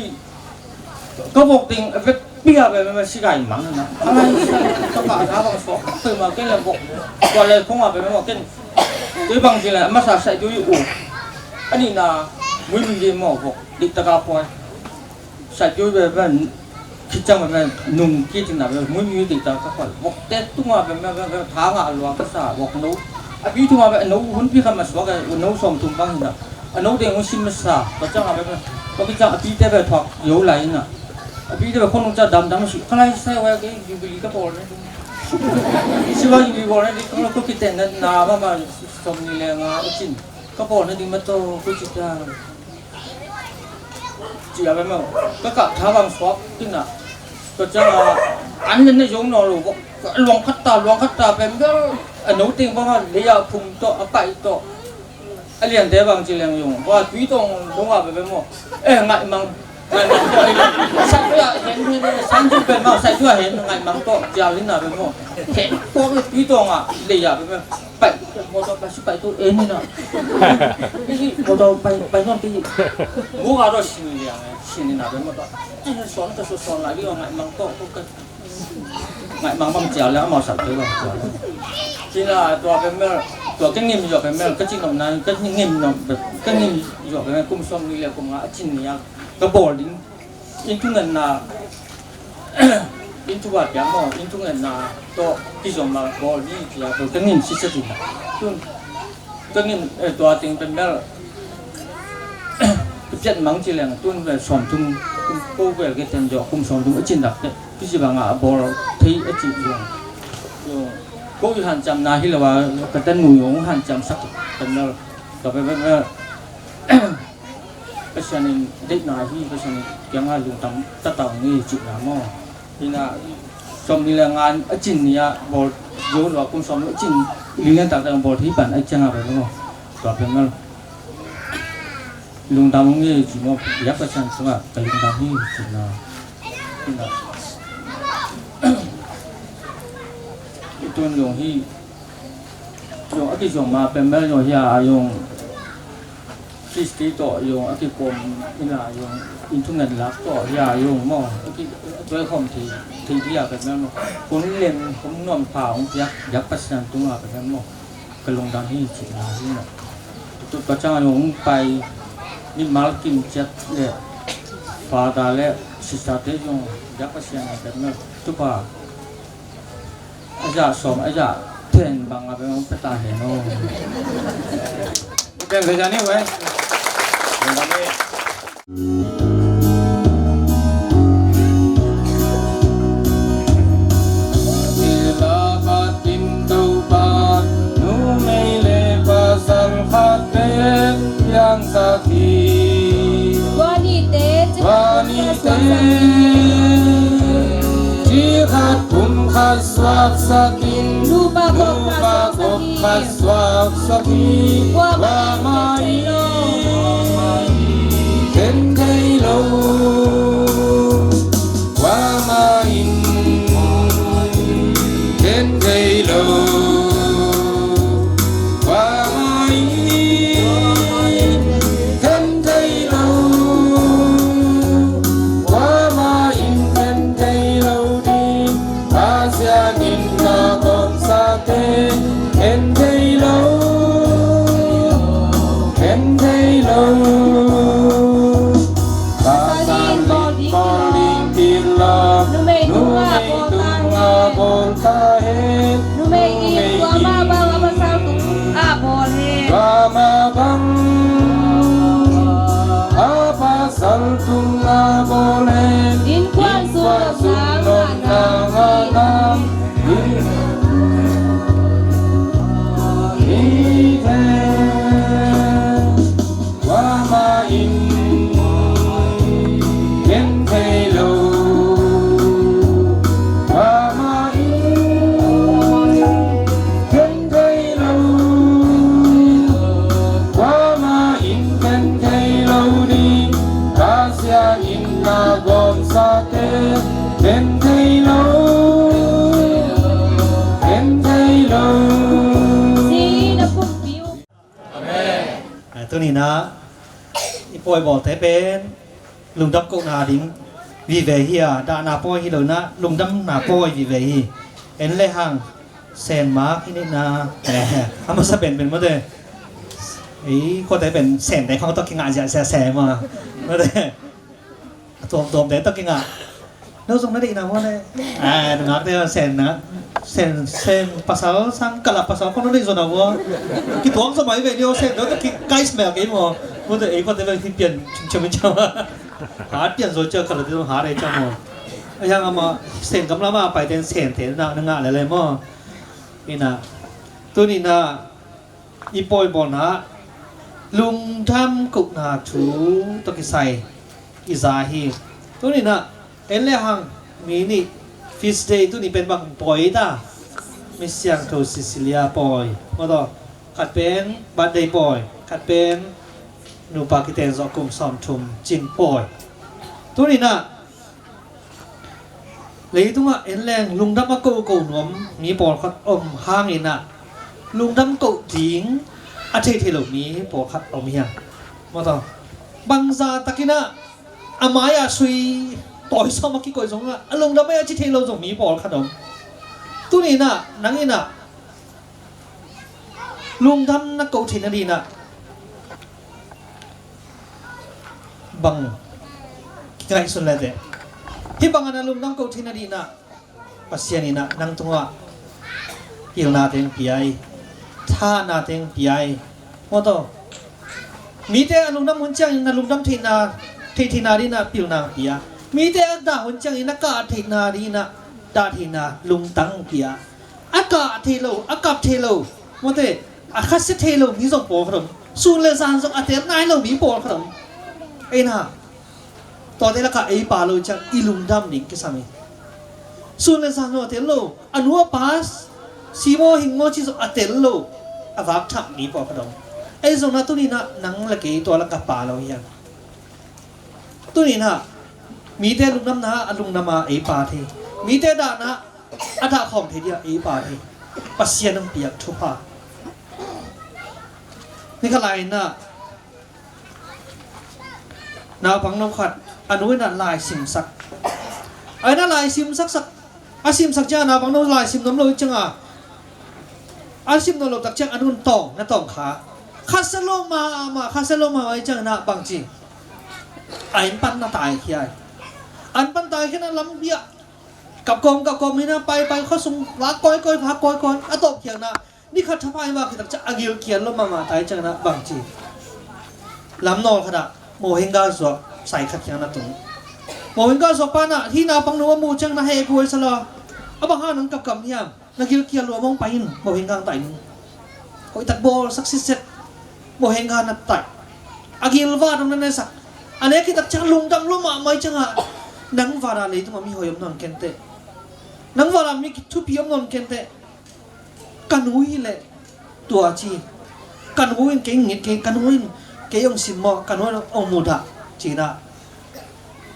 ka vok ding a vek pia pen bang si gai mang na. Alai sa ka ka ka bang suak pen mah ken le vok. Tua le khong a pen bang ken. Kei bang si le masa sai tu i u. Ani na mui mui ye maw vok dik taka poi. Sai keu ve ve khit ciang ve ve nung kit in a ve mui mui ding ta ka koi vok te tunga ve ve ve ve tha nga lua ka sa vok no a pi tunga ve no hun pi kha ma suak ve no som tung bang in a no ding hun sim ma sa ka ciang a ve ve ka pi ciang a pi te ve thuak yo lai in a a pi te ve khon nung ciang dam dam si ka lai sai ve ke jubilee ka bawl ne si va jubilee bawl ne ding ka ko kiten na na ma ma som ni le nga a cin ka bawl ne ding ma to ko ci ta. Ci a pen maw ka kah tha bang suak tina. Ka ciang a an len na zong naw lo bok luang khat ta luang khat ta pen bel a no teng bang a lei a phum tawh a paih tawh a liante bang ci leng zong bang a tui tawng dong a pen maw e ngaih mang ngaih mang tawh sai tui a hen hen san zu pen maw sai tui a hen ngaih mang tawh ci a lin a pen maw hen tawh tui tawng a lei a pen maw. Pai, motor pai si pai tu eh ni na. Isi motor pai pai non ti. Buka do sini dia, sini na be motor. Eh son ka son la dia ngai mang to ko ka. Ngai mang bang cia le mau sa tu bang cia. Sina tua be mer, tua ka ngim jo be mer, ka cin nom na, ka ngim nom be, ka ngim jo be mer kum som ni le kum nga a cin ni a. Ka bol ding. Inn thungetna inn thuat piak maw inn thungetna tawh kizom a bawl ni cia tawh ka ngin sitset in tun ka ngin tua ting pen bel ka piat mang ci leng tun bel sawm thum ko bel ka ten zawh kum sawm thum a cin dak teh kici bangah a bawl thei a cih zong ko i hanciamna hi lo a ka tanu zong hanciamsak pen bel ka pen bel Pasian in deihna hi Pasian in kiangah lungtang tatau ni cihna maw? Hina sawm ni le ngan a cin ni a bawl zo lo a kum sawm ni a cin ni le taktak bawl hi pan a ciang a bai maw? Tua pen maw? Lungtang ni cih maw? Biak Pasian sungah ka lungtang hi cihna. Hina itun zong hi zong a kizong ma pen maw zong hi a zong Kristi tawh yung a kikuam ina yung inn thungen lak tawh ya yung maw a ki a tuai khawm thei thei dia ka mel maw hun lem hun nuam pha hong piak yak Pasian tunga ka mel maw ka lungdam hi ci na hi na tu ka chang yung hong pai Mimal kim ciat le Father le sister te zong biak Pasian a pet na tupa a zah sawm a zah ten bang a beng peta hen aw. Pen ve zani wai. Numei le pasal khat pen piangsak hi. Tua nite ci khat kum khat suaksak in, nupa khat suaksak hi. Kuamah in khen thei lo. Kuamah in khen thei lo. Kuamah in khen thei lo. Kuamah in khen thei lo ding. Pasian in na gawmsate khen thei lo. Khen thei lo. Pasal in bawl ding, bawl ding, numei tungah bawl ta hen. Numei in tua mah bang a pasal tungah bawl hen. Tua mah bang a pasal tungah bawl hen. Innkuan sung lawmna ngah in. Kuamah in khen thei lo. Kuamah in khen thei lo. Kuamah in khen thei lo ding. Pasian in na gawmsate khen thei lo. Khen thei lo. Amen. Tuni-in ah i pawi bawlte pen lungdam kohna ding vive hi a, dahna pawi hi lo-in ah lungdamna pawi vive hi. En le hang Sen Mak hi nihna, a masa penpen mawte. Ei khuate pen Sente khawng tawh kingah ziahziah se maw, mawte. A tuamtuamte tawh kingah. No zong na deihna maw ne? Nungakte Sen na, Sen, Sen pasal sang kalap pasal khawng na deih zaw na maw? Kituak zaw mai ve ni aw, Sente tawh kikais mel kei maw? Mawte ei khuate pen hi pian ciamciam in ciam a. Hat pian zaw ciang kalap te zong hat ei ciang maw? A hiang amah Sen gamla mah a paite in Sente na ngah lele maw? Ina tuni-in ah i pawi bawlna ah lungdam kohna thu tawh kisai i za hi. Tuni-in ah en le hang mi nih feast day, tuni pen bang pawi ta? Mi siangtho Cecilia pawi maw taw. Khat pen birthday pawi, khat pen nupa kiteng zawh kum sawmthum cin pawi. Tuni-in ah leitungah en leng lungdam a kohko nuam mi pawlkhat om hangin ah lungdam koh ding a theithei lo mi pawlkhat om hiam? Maw taw, bangza takin ah a mai-ah sui tawisawm a kikoih zongah a lungdam ei a ci thei lo zong mi pawlkhat om. Tuni-in ah nang in ah lungdam na koh theih nadingin ah bang kingaihsun le teh? Hih bangin na lungdam koh theih nadingin ah Pasian in ah nang tungah pilna teng pia hi, thahna teng pia hi. Maw taw, mite a lungdam hun ciangin na lungdam theihna, theih theihna dingin ah pilna pia. Mite a dah hun ciangin na kah theihna dingin ah dah theihna lungtang pia. A kah thei lo, a kap thei lo, mawte, a khasia thei lo mi zong pawlkhat om. Sun le zan zong a tel nai lo mi pawlkhat om. Ei na, tuate lakah ei pa lo ciang i lungdam ding kisam hi. Sun le zan zong a tel lo, a nu a pa si maw hing maw ci zong a tel lo, a vak thak mi pawlkhat om. Ei zong na tuni-in ah nang le kei tua lakah pa lo hiam? Tuni-in ah mite lungdamna a lungdam a ei pa thei, mite dahna a dah khawm thei ding a ei pa thei, Pasian hong piak thupha. Ni khat lai-in ah naupang no khat a nu in ah lai simsak. A in ah lai simsaksak, a simsak ciang a naupang no lai sim nuam lo ciang a, a sim nuam lo tak ciang a nu in tawng na tawng kha. Khasia lo mahmah, khasia lo mahmah ahih ciangin ah bangci, a inn pan na taikhia hi. A inn pan taikhia in ah lampi ah kapkawm kapkawm in ah paipai, khuasung vak kawikawi, vak kawikawi. A tawpkhiatna, ni khat thapha in vak khit tak ciang a gilkial lo mahmah ta ahih ciangin ah bangci, lamnawl khatah mohengga zuak sai khat kiang na tung. Mohengga zuak pa in ah hih naupangno a muh ciangin ah hehpih huai sa lo. A bang hang nang kapkam hiam? Na gilkial lua mawng pai in, mohengga hong taih ning. Hoihtak bawlsak sitset, mohengga na taih. A gilvah dong na nesak. A nek khit tak ciang lungdam lua mahmah ahih ciangah, nang vanah leitungah mi hoih om nawn kenteh, nang vanah mi thupi om nawn kenteh. Ka nu hi leh tua ci. Ka nu in kei ngit kei, ka nu in kei hong simmawh, ka nu in hong mudah, ci-in ah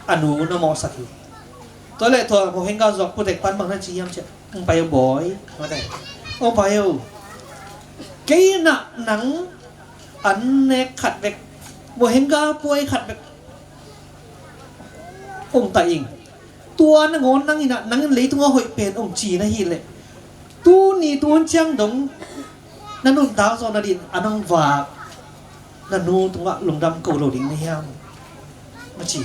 a nu na mawhsak hi. Tua leh tua mohengga zuak putek pan bang na ci hiam cih leh, hong pai o bawi, mate, hong pai o. Kei in ah nang an nek khat bek, mohengga puai khat bek hong taih ing. Tua nangawn nang in ah, nang in leitungah hoih pen hong ci na hih leh, tuni tu hun ciang dong na nuntak zawh nading an hong vak na nu tungah lungdam ko lo ding na hiam? Na ci.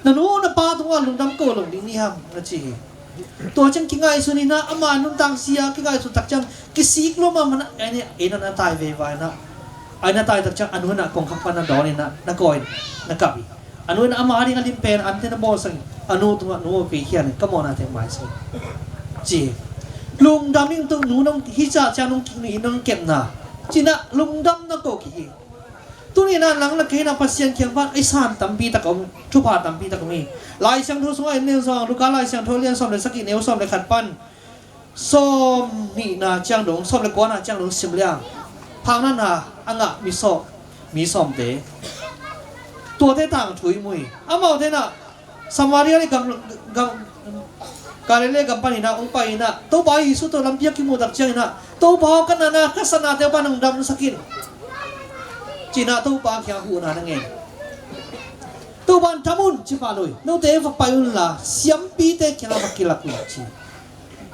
Na nu na pa tungah lungdam ko lo ding na hiam? Na ci hi. Tua ciang kingaihsun in ah, ama nuntak si-a kingaihsun tak ciang kisik lua mahmah in ah, ei na, ei na, na tai veve in ah, ei na tai tak ciang a nu in ah kongkhak pan na dawn in ah, na kawi in, na kap hi. A nu in ah ama ding a lim pen ante na bawlsak in, a nu tungah, nu aw, kei khian in, ka mawhna teng maisak in, ci hi. Lungdam ing, tu nu nong hi ciang nong, nong kepna, ci-in ah lungdam na ko kik hi. Tuni in ah nang le kei in ah Pasian kiang pan ei san tampi tak om, thupha tampi tak om hi. Lai Siangtho sungah en leng zong, Luka Lai Siangtho lian sawm le sagih, neu sawm le khat pan sawm nihna ciang dong, sawm le kuana ciang dong sim leng, phaknatna a ngah mi sawm, mi sawmte, tuate tangthu i mu hi. Amaute in ah Samaria le gam, gam, Galilee gam pan in ah hong pai in ah, Topa Jesuh tawh lampi ah kimuh tak ciangin ah, "Topa aw, ka natna, ka satnate pan hong damsak in," ci-in ah Topa kiang huhna na ngen. Topa in, "Dam un," ci pah lo hi. "Note va pai unla, siampite kiangah va kilak un," ci.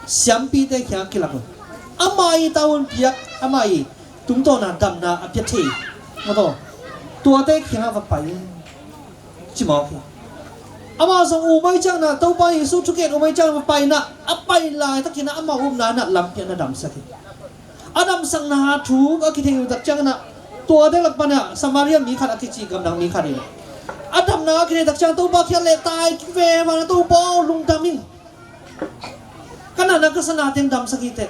Siampite kiangah kilak un. Ama i tavuan piak, ama i tungtawna damna a pia thei, maw taw, tuate kiangah va pai un, ci mawk hi. Amah zong um ahih ciangin ah, Topa Jesuh thukhen um ahih ciangin va pai in ah, a pai laitakin ah ama upna in ah lampi ah na damsak hi. A damsakna thu a kithei uh tak ciangin ah, tuate lak pan ah Samaria mi khat a kici, gamdang mi khat in ah, a damna a kithei tak ciang Topa kiang leh tai veve in ah, "Topa aw, lungdam ing. Ka natna, ka satna teng damsak hi teh,"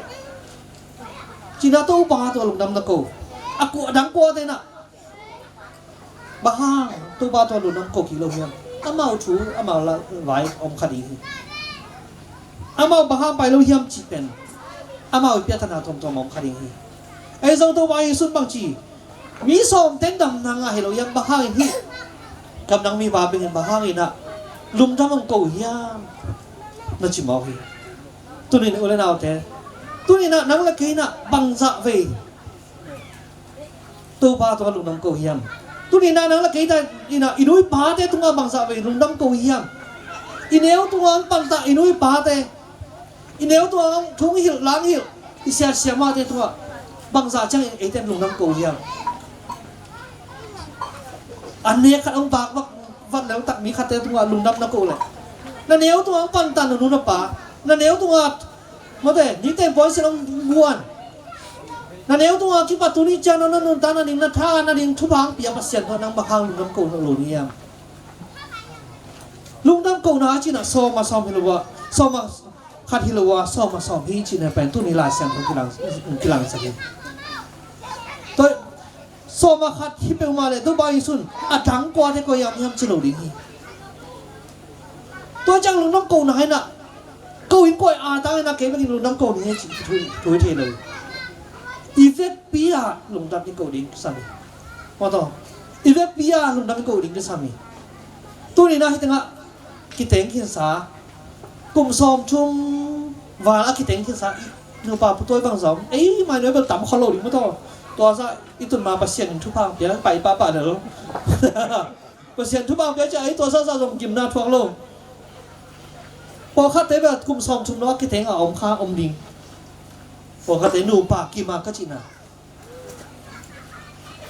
ci-in ah Topa tungah lungdam na ko. A kua, a dang kuate in ah, "Bang hang Topa tungah lungdam ko kik lo hiam?" Amau thu, amau la, vai om kha ding hi. Amau bang hang pai lo hiam cih pen, amau i piathana tuamtuam om kha ding hi. Ahi zong Topa Jesuh in bang ci, "Mi sawmte in damna ngah hi lo hiam? Bang hangin hih gamdang mipa bengin bang hangin ah lungdam hong ko uh hiam?" na ci mawk hi. Tuni-in u le naute, tuni-in ah nang le kei in ah bangzah vei Topa tungah lungdam ko uh hiam? Tuni-in ah nang le kei in ah i nu i pate tungah bangzah vei lungdam ko uh hiam? I neu tungah hong panta i nu i pate, i neu tungah hong thu hong hilh, la hong hilh i sia siamahte tungah bangzah ciangin eite in lungdam ko uh hiam? An nek khat hong vak vat, vat leutak mi khatte tungah lungdam na ko uh leh, na neu tungah hong panta na nu na pa, na neu tungah, mawte, niteng puansilh hong guan, na neu tungah kipat tuni ciang na nuntak nading, na tha nading thupha hong pia Pasian tungah nang bang hang lungdam ko lo ding hiam? Lungdam kohna a cihna sawm a sawm hi lo a, sawm a khat hi lo a, sawm a sawm hi cihna pen tuni Lai Siangtho kilang, kilangsak hi. Tua sawm a khat hi peuhmah leh Topa Jesuh in a dang kuate koi hiam hiam ci lo ding hi. Tua ciang lungdam kohna hi in ah, ko in koi a ta in ah kei bek in lungdam ko ding hi cih thu, thu hi thei lo. I vekpi-a lungdam i ko ding kisam hi. Maw taw, i vekpi-a lungdam i ko ding kisam hi. Tuni-in ah hih tengah kiteng khinsa, kum sawmthum val a kiteng khinsa nupa putoi bang zong, ei, mai nuai bel tam khol lo ding maw taw. Tua zah i tun ma Pasian in thupha hong pia, pai pahpah lel. Pasian thupha hong pia ciang ei, tua zah zah zong gimna thuak lo. Pawlkhatte bel kum sawmthum lo a kiteng a om kha, om ding. Pawlkhatte nupa kim a ka cihna.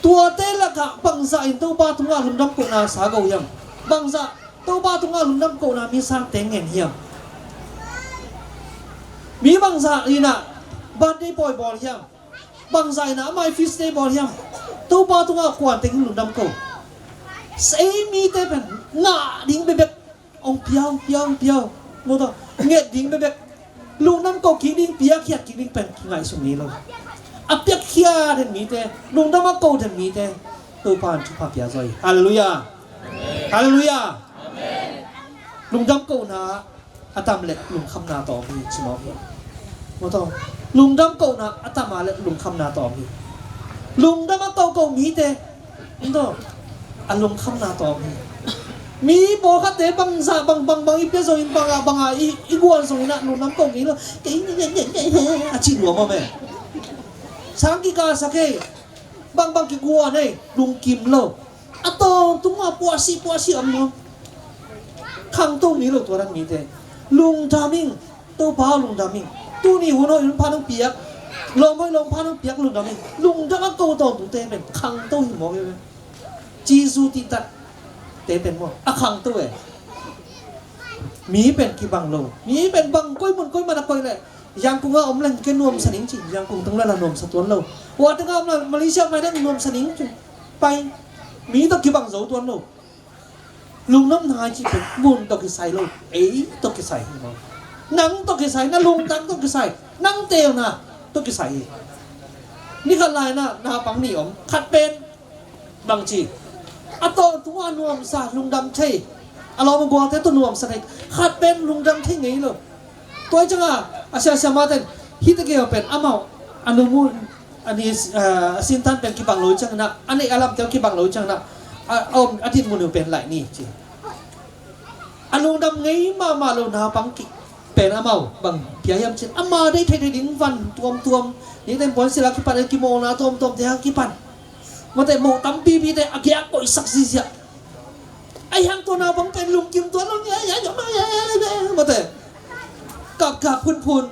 Tuate lakah bangzah in Topa tungah lungdam kohna sa go hiam? Bangzah Topa tungah lungdam kohna mi sangte ngen hiam? Mi bangzah in ah birthday pawi bawl hiam? Bangzah in ah amah i feast day bawl hiam? Topa tungah kuanteng lungdam ko. Ei mite pen ngah ding bekbek hong pia, hong pia, hong pia. Maw taw, nget ding bekbek, lungdam ko kik ding, piakkhiat kik ding pen kingaihsun ngei lo. A piakkhiat den mite, lungdam a ko den mite, Topa in thupha pia zaw hi. Halleluiah. Halleluiah. Lungdam kohna a tam leh lungkhamna tawm hi, ci mawk hi. Maw taw, lungdam kohna a tam a leh lungkhamna tawm hi. Lungdam a ko ko mite, maw taw, a lungkhamna tawm hi. Mi pawlkhatte bangzah bang bang bang i pia zongin, bang a bang a i, i guan zongin ah lungdam ko ngei lo. Kei a ci nuam a me. Sang kikal sa kei. Bang bang kiguan ei, lungkim lo. A tawntung a puahsih puahsih om nuam. Khangto ngei lo tua dan mite. Lungdam ing. Topa lungdam ing. Tuni hun hoih hun pha nong piak, lawm hoih lawm pha nong piak, lungdam ing. Lungdam a ko tawntungte pen khangto hi mawk hi ve. Jesu tihtakte pen maw, a khangto e. Mi pen kibang lo. Mi pen bang koi mun koi man a koih leh, Yangon ah om leng kei nuamsa ning ci, Yangon tung lala nuamsa tuan lo. Hua tengah om leng Malaysia mai leng nuamsa ning ci. Pai, mi tawh kibang zo tuan lo. Lungdamna i cih pen mun tawh kisai lo, ei tawh kisai hi maw. Nang tawh kisai, na lungtang tawh kisai, nang teelna tawh kisai hi. Ni khat lai-in ah naupang nih om, khat pen bangci, a tawntungah nuamsa, lungdam thei, a lawm a gualte tawh nuamsa thei, khat pen lungdam thei ngei lo. Tua hi ciangin a siasia mate in hihte gei pen amau a nu mu a ni, a sintan pen kibang lo hi ciangin ah, a neih a lamte kibang lo hi ciangin ah, a, a om a dinmun uh pen laih ni ci. A lungdam ngei mahmah lo naupang kik pen amau bang pia hiam cin, ama deih theihtheih ding van tuamtuam, nite in puan sila kipan, kimawlna tuamtuamte hang kipan, mate moh tampipite a giak koihsak ziahziah. Ahi hang tua naupang pen lungkim tuan lo, mate kapkap phunphun.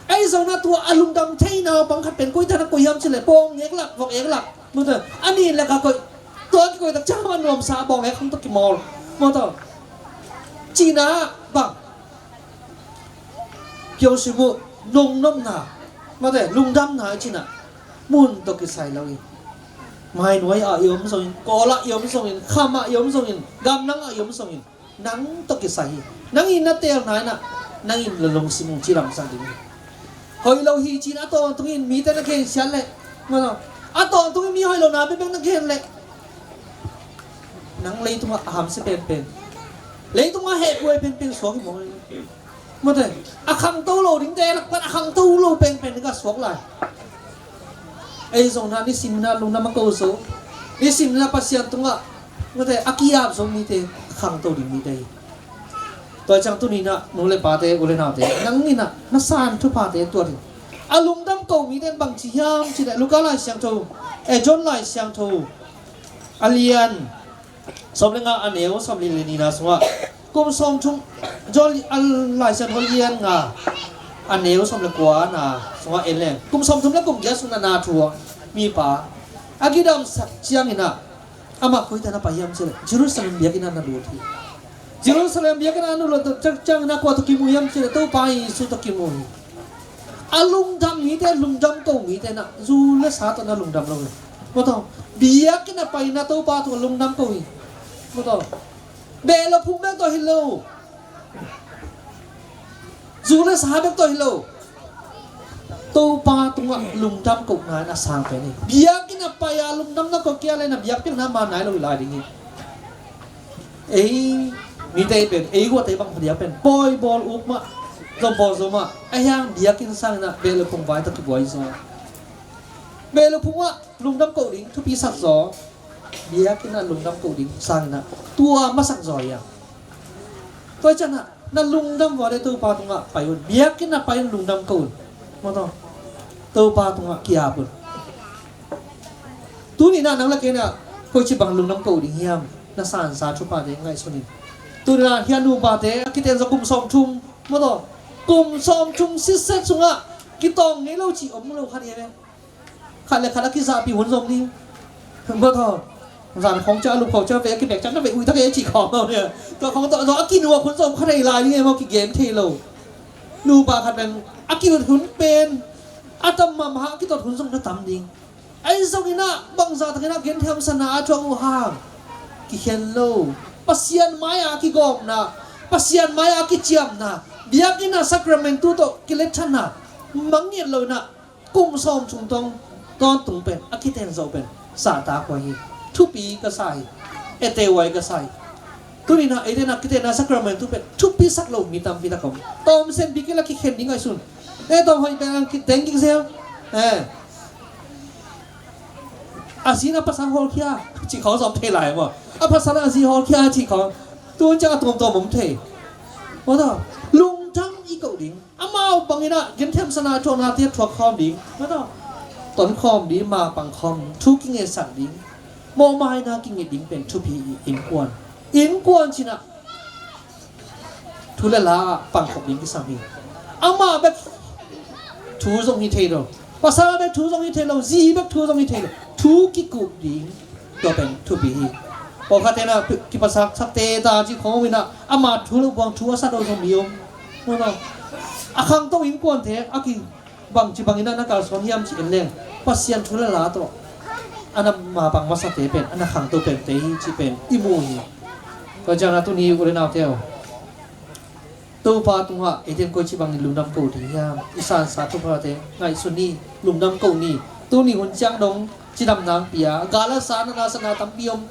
Ei zong na tua a lungdam thei naupang khat pen koi tan a koih hiam cin leh, pawng eklak, vok eklak, mate, a nin lakah koih. Tua kikoih tak ciang a nuamsa a bawng ek hong tawh kimawl, mate. Cihna bang pio sim uh, nungnopna, mate, lungdamna i cihna mun tawh kisai lo hi. Mainuai ah i om zongin, kawl ah i om zongin, kham ah i om zongin, gamnang ah i om zongin, nang tawh kisai hi. Nang in na teelna in ah, nang in la lungsim uh ci lamsang ding hi. Hoih lo hi cin a tawntungin mite na gensiat leh, mate, a tawntungin mi hoih lohna bekbek na gen leh, nang leitungah a hamsia penpen, leitungah hehkuai penpen suak hi maw. Mate, a khangto lo dingte lak pan a khangto lo penpen dingah suak lai. Ei zong na nisim na lungdam a ko zo, nisim na Pasian tungah, mate, a ki-ap zo mite, a khangto ding mite hi. Tua ciang tuni na nu le pate, u le naute, nang in ah na san thuphate tuat in. A lungdam ko mite in bang ci hiam cih leh Luka Lai Siangtho, eh, John Lai Siangtho a lian sawm le nga, a neu sawmli le nihna sungah, kum sawmthum, John a Lai Siangtho lian nga, a neu sawm le kuana sungah en leng, kum sawmthum le kum giat sung na na thu a, mipa a kidamsak ciangin ah, amah koi tan a pai hiam cih leh Jerusalem biakinn ah na lut hi. Jerusalem biakinn ah na lut ciangin ah kua tawh kimu hiam cih leh Topa Jesu tawh kimu hi. A lungdam mite, lungdam ko mite in ah zu le sa tawh na lungdam lo hi. Mate, biakinn ah pai in ah Topa tawh lungdam ko hi. Mate, behlawh phung bek tawh hi lo, zu le sa bek tawh hi lo. Topa tungah lungdam kohna in a sang pen hi. Biakinn ah pai a lungdam na ko kei leh na biakpiakna man nai lo hi lai ding hi. Ei mite pen, ei guate bang pha dia pen pawi bawl uk mah, zom bawl zo mah, ahi hang biakinn sangin ah behlawh phung vai tawh kibuai zaw. Behlawh phungah lungdam ko ding thupi sak zaw, biakinn ah lungdam ko ding sangin ah tua masak zaw hi a. Tua hi ciangin ah na lungdam vua leh Topa tungah pai un, biakinn ah pai un, lungdam ko un. Mate, Topa tungah ki-ap un. Tuni in ah nang le kei in ah koici bang lungdam ko ding hiam? Na sansa thuphate ngaihsun in. Tuni in ah hih a nupate a kiten zaw kum sawmthum, mate, kum sawmthum sitset sungah kitawng ngei lo cih om lo kha ding hi ve. Khat le khat a kizahpih hun zong ding. Bawthaw, zan khawng ciang a lup khawng ciang ve a kibek ciang na ve ui tak e cih khawng lo nia. Tua khawng tawh zong a kinuak hun zong kha thei lai ding e maw, kigen thei lo. Nupa khat pen a kinuak hun pen a tam mahmah a kitot hun zong na tam ding. Ahi zongin ah bangzah takin ah gentehna a thuak uh hang kikhen lo. Pasian mai-ah a kigawmna, Pasian mai-ah a kiciamna, biakinn ah sakramentu tawh kiletthana mangngilh lo in ah kum sawm chung tawng tawntung pen a kiten zawh pen sahtak huai hi. Thupi ka sa hi. Ete huai ka sa hi. Tuni in ah eite in ah kitenna sakramentu pen thupisak lo mi tampi tak om. Tawm sen bik in ah kikhen ding ngaihsun. E tawm hoih pen ang kiteng kik zel. E. A zi in a pasal hawlkhia cih khawng zong thei lai maw? A pasal a zi hawlkhia cih khawng tu ciang a tuamtuam om thei. Maw taw, lungdam i koh ding. Amau bangin ah gentehna a thuaknate thuak khawm ding. Maw taw, ton khawm ding, ma pang khawm ding, thu kingetsak ding. Mawhmaina kingit ding pen thupi i innkuan. Innkuan cih in ah thu le la ah pangkhop ding kisam hi. Amah bek thu zong hi thei lo. Pasal bek thu zong hi thei lo. Zi bek thu zong hi thei lo. Thu kikup ding tua pen thupi hi. Pawlkhatte in ah kipasal sakte ta ci khawng in ah amah thu lo buang thu a sat lo zong mi om. Maw taw, a khangto innkuante a ki bangci bangin ah na kalsuan hiam ci en leng Pasian thu le la tawh a na mapang masate pen a na khangto pente hi cih pen i mu hi. Tua ciangin ah tuni u le naute aw, Topa tungah eite in koici bangin lungdam ko ding hiam? I sansa thuphate ngaihsun ni, lungdam ko ni. Tuni hun ciang dong cidamna hong pia, gal a sa, natna a sa tampi om.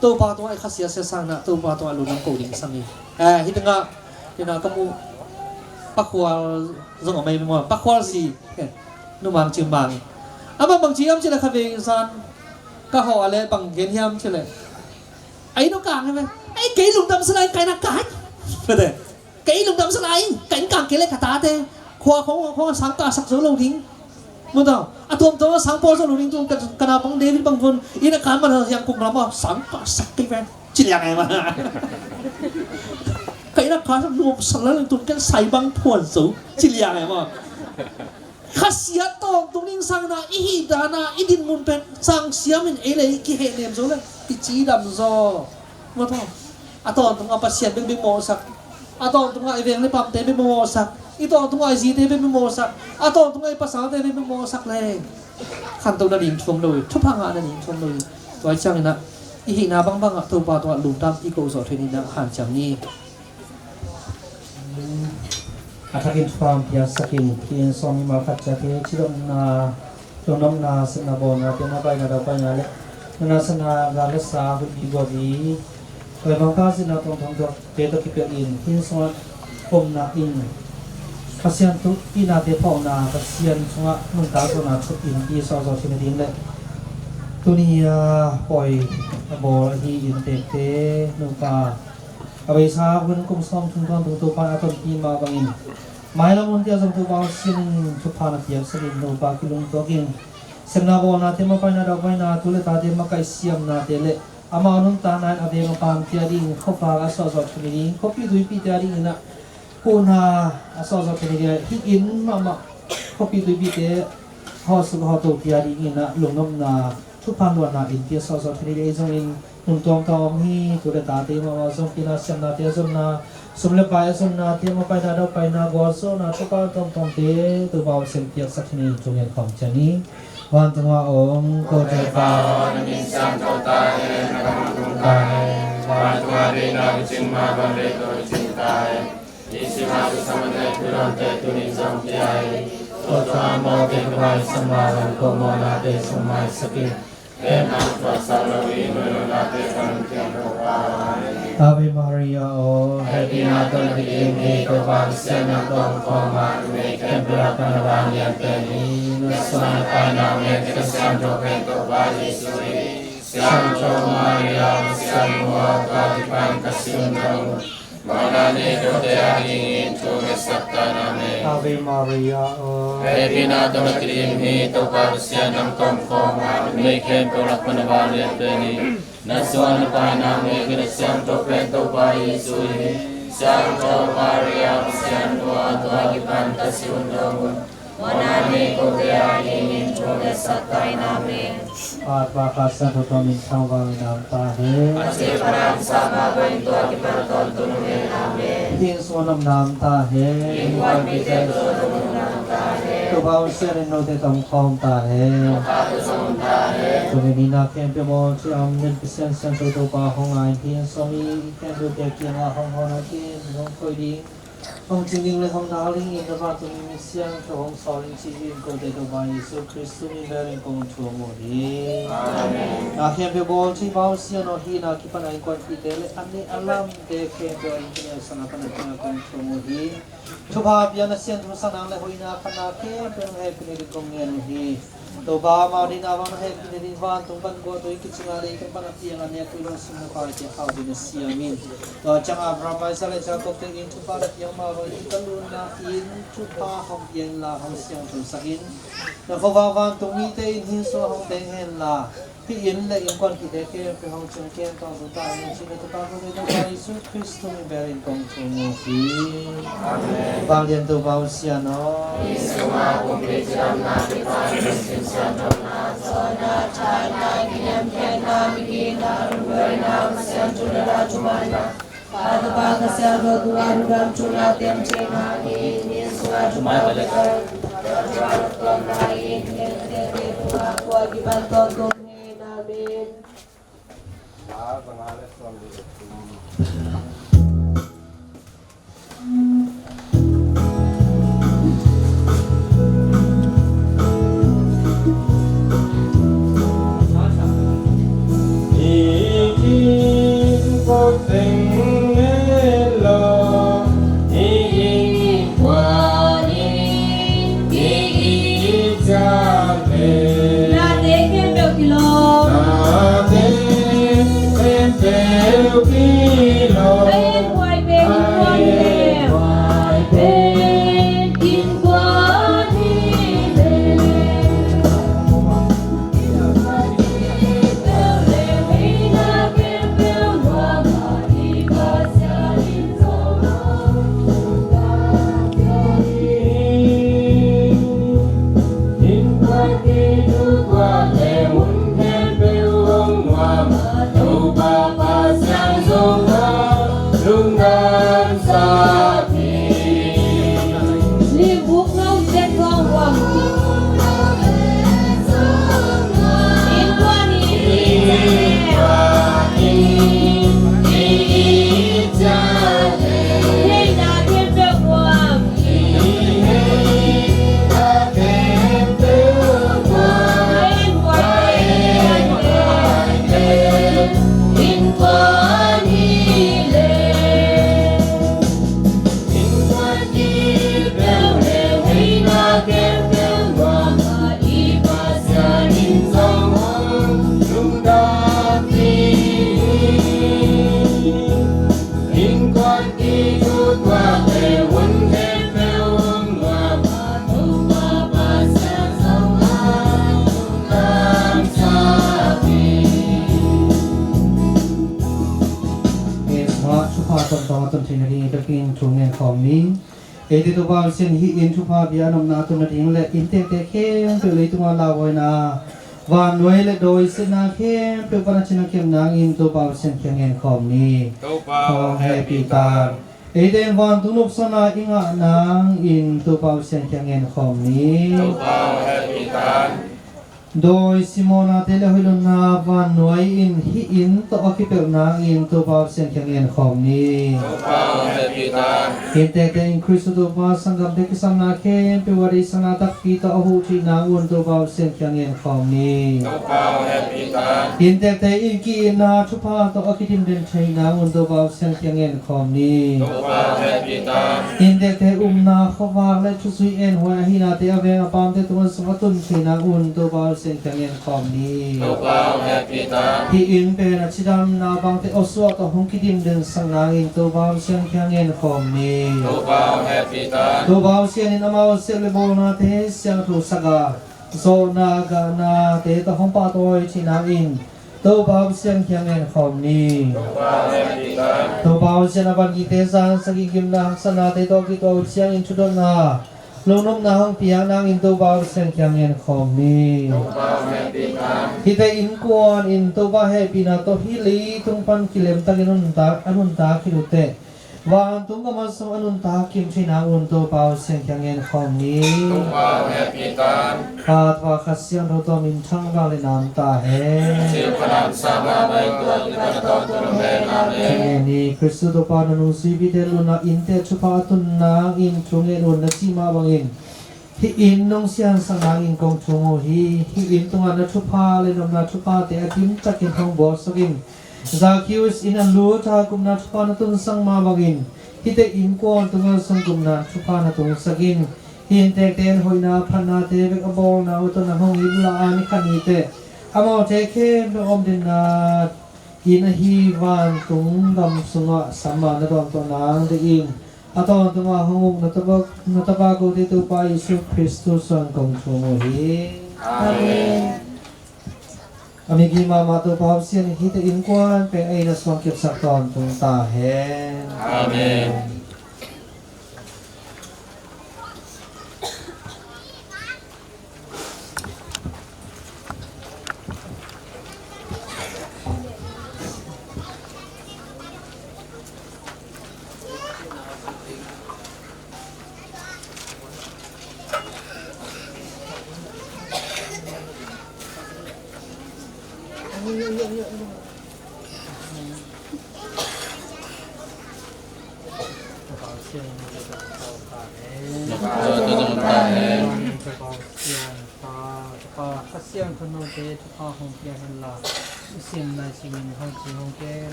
Topa tungah i khasiat siat sangin ah Topa tungah lungdam ko ding sam hi. Eh, hih tengah, hih tengah ka muh Pakhual zong a mai maw, Pakhual zi. Eh, Nu Mang Cing Mang. Amah bang ci hiam cih leh kha vei zan ka hawh a leh bang gen hiam cih leh, "Ai, Nu Kang," hi ve. "Ai, kei lungdam sa lai, kai na kai." Kei lungdam sa lai, ka inn kang kei le ka tate khua khong khong sang kah sak zo lo ding. Maw taw, a tuamtuam a sang pawl zo lo ding. Tu ka, ka naupang David bang vun inn a kan man hiang kum lam a sang kah sak kei ve. Ci liang e maw. Ka inn a kan nuam sang la leng tun ken sai bang phuan zo. Ci liang e maw. Khasiat tawntung ding sangin ah i hih dan a i dinmun pen sang siam in ei le ei kihehnem zo le i cidam zaw. Maw taw, a tawntung a Pasian bekbek mawhsak, a tawntung a i veng le pamte bekbek mawhsak, i tawntung a i zite bekbek mawhsak, a tawntung a i pasalte bekbek mawhsak le khanto nading thu om lo hi, thupha ngah nading thu om lo hi. Tua ciangin ah i hihna bangbang ah Topa tungah lungdam i ko zawh theih nading ah hanciam ni. A thakin thupha hong piaksak in, hih inn sawm i malkhat ciate cidamna, lungnopna, sepna bawlna, piakna baina, daupaina le natna satna, gal le sa, huihpi guapi, Topa Pasian a tawntawng tuakte tawh kipelh in, hih inn sungah omna in Pasian thu pihnate phawkna, Pasian sungah nuntak zawhna thuk in i sawlsawh theih nading le tuni a pawi a bawl ahi inntekte, nupa a beisa hun kum sawm thum tawntung Topa in a tonpih mah bangin mailam hunte ah zong Topa Pasian in thupha na piaksak in, nupa kilungtuak in, sepna bawlnate, mapaina daupaina, tu le tate makaih siamnate le amau nuntakna in a veng a pamte a ding khuavak a suahzawh theih nading, khuapi tuipite a dingin ah huhna a suahzawh theih nading, hih inn mahmah khuapi tuipite hawhsuk hawhtote a dingin ah lungnopna, thupha luanna innpi a suahzawh theih nading, ei zongin hun tuamtuam om hi. Tu le tate mahmah zong pina siamnate a zonna, sum le pai a zonnate, mapaina daupaina, gualzawhna, thupha tuamtuamte Topa Pasian piaksak theih nading thu ngen khawm ciat ni. Vantung a om ko Topa aw, na min siangtho ta hen, na gam hong tung ta hen. Vantung a deihna picing ma bang deih tawh picing ta hen. Ih sima tu saman le tu lamte tuni zong pia hi. Tua tua mawte ka bai sama zong ko mawhnate sung maisak in. Hehna thuaksak lo hi, nuihnuihnate ka lungkiang Topa aw. Amen. Ave Maria aw. Hehpihna tawh na kiding hi, Topa Pasian nang tawh om khawm a, numei khempeuh lak pan na vanglian pen hi. Na suan a paina hong ngen ka siangtho pen Topa Jesu hi. Siangtho Maria, Pasian nu aw, tua kipan ka si hun dong un. Mawhna nei kote a dingin thu ngetsak ta in. Amen. Ave Maria aw. Hehpihna tawh na kidim hi, Topa Pasian nang tawh om khawm a, numei khempeuh lak pan na vanglian pen hi. Na suan a paina hong ngen ka siangtho pen Topa Jesu hi. Siangtho Maria, Pasian nu aw, tua kipan ka si hun dong un. Mawhna nih kote a dingin thu hong ngetsak ta in. Amen. Pa, Tapa, Kha Siangtho tawh min thangvang in a om ta hen. A cil panin a omsa mah bangin tua kipan tawntung in. Amen. Hih inn sungah na omna om ta hen. Innkuanpihte tungah na omna om ta hen. Topa Pasian in note tawh om khawm ta hen. Note tawh zong om ta hen. Tuni in na khempeuh bawl cih a om den Pasian siangtho Topa hong ngai in, hih inn sungah mi khempeuhte kiangah hong hawlna khempeuh hong koih ding, hong cing ding le hong dal dingin na vantung mi siangtho hong sawl in ci-in kote Topa Jesu Khrist min bel in kong thum uh hi. Amen. Na khempeuh bawl cih Pa Pasian aw, hih na kipan a innkuanpihte le a nih a lamte khempeuh a innkuan a sana pan a kiangah kong thum uh hi. Thupha piakna siangtho sang nang le hoihna khatna khempeuh hong hehpihna ding kong ngen uh hi. Topa, amau deihna bang na hehpihna ding vantung pan guah tui kicing a lei kan pan a piang a nek tui bang sum na pai te hau ding na siam in. Tua ciang Abraham, Isaac le Jacob te in thupha na piak mah bangin ka lunna in thupha hong pia inla hong siangthosak in. Na khuavak vantung mite in hih sungah hong teng henla, hih inn le innkuanpihte khempeuh hong ciangciang tawntung ta hen ci-in na Tapa kote Topa Jesu Khrist min bel in kong thum uh hi. Amen. Vanglian Topa Pasian aw. Hih sungah kumpi cidamna, kipahna, siamna, zawhna, thahatna, kiniamkhiatna, migitna, lungduaina, Pasian thu le la thumanna, Pa, Tapa, Kha Siangtho tungah lungdam thu na teng theih nadingin hih sungah thupha hong pia in. Tua thupha hong tuamna in, hih inn tungah kua kipan tawntung hen. Amen. Nate khempeuh kilawm. Nate khempeuh kilawm. Pen huai pen innkuan hi leh. Huai pen innkuan hi leh. Thupha tawntawng a tun theih nading i takin thu ngen khawm ni. Eite Topa Pasian, hih inn thupha bia a nopna a tun nading le inntekte khempeuh leitungah lauhuaina, vannuai le dawi siatna khempeuh pan a cin a kep nangin Topa Pasian kiang ngen khawm ni. Topa hong hehpih ta. Eite in vantung nopsakna i ngah nangin Topa Pasian kiang ngen khawm ni. Topa hong hehpih ta. Dawi simawhnate le hoih lutna vannuai in hih inn tawh a kipelh nangin Topa Pasian kiang ngen khawm ni. Topa hong hehpih ta. Inntekte in Khristu Topa sanggamte kisapna khempeuh a deihsakna takpi tawh a huh theih nangun Topa Pasian kiang ngen khawm ni. Topa hong hehpih ta. Inntekte in ki-itna thupha tawh a kidim den theih nangun Topa Pasian kiang ngen khawm ni. Topa hong hehpih ta. Inntekte upna khuavak le thuzui enhuai ahihnate a veng a pamte tungah sung a tun theih nangun Topa Pasian kiang ngen khawm ni. Topa hong hehpih ta. Hih inn pen a cidamna bangte awsuah tawh hong kidim densak nangin Topa Pasian kiang ngen khawm ni. Topa hong hehpih ta. Topa Pasian in amau sep le bawlnate siangthosak a, zawhna gahnate tawh hong pahtawi theih nangin Topa Pasian kiang ngen khawm ni. Topa Pasian a van gikte zan sagih gimna haksatnate tawh kituak uh ciangin thudotna Lungnopna hong piak nangin Topa Pasian kiang ngen khawm ni. Topa hong hehpih tan. Hihte innkuan in Topa hehpihna tawh hih leitung pan kilemtakin a nuntak, a nuntak khit uh teh vantung gam sung a nuntak kim thei nang un Topa Pasian kiang ngen khawm ni. Topa hong hehpih tan. Pa, Tapa, Kha Siangtho tawh minthang vang le nam ta hen. Thil pha nam sa mah bangin tua kipat tawh tun hen. Amen. Ngen ni. Khristu Topa na nungzuipite lunna innte thupha a tun nangin thu ngen un na cih mah bangin hih inn nong siansak nangin kong thum uh hi. Hih inn tungah na thupha le nopna thuphate a dimtakin hong bawlsak in. Zakhius inn a lut a gupna thupha na tunsak mah bangin hihte innkuan tungah zong gupna thupha na tunsak in. Hih inntekte in hoihna phatnate bek a bawlna uh tawh na hong iplah a, ni khat ni teh amaute khempeuh omdinna inn ahi vantung gam sungah sama na dawn tawh nang dingin a tawntungah hong uk na Tapa, na Tapa kote Topa Jesu Khristu suang kong thum uh hi. Amen. A migi mahmah Topa Pasian in hihte innkuan pen ei na suang kepsak tawntung ta hen. Amen.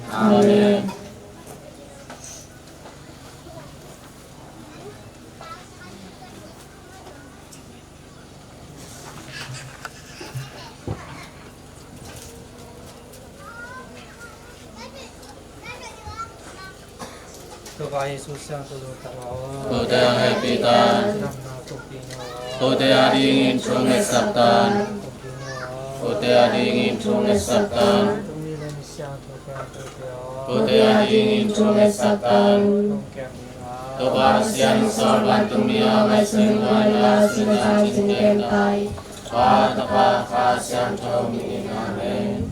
Amen. Topa Jesu siangtho lungtang aw. Kote hong hehpih tan. Damna pumpi na aw. Kote adingin thu ngetsak tan. Pumpi na aw. Kote adingin thu ngetsak tan. Tumi le mi siangtho kote aw. Kote adingin thu ngetsak tan. Hong kiang ni aw. Topa Pasian, sawlban tungmi a ngaihsun nuam in la, singsa cingten tai. Pa, Tapa, Kha Siangtho min in. Amen.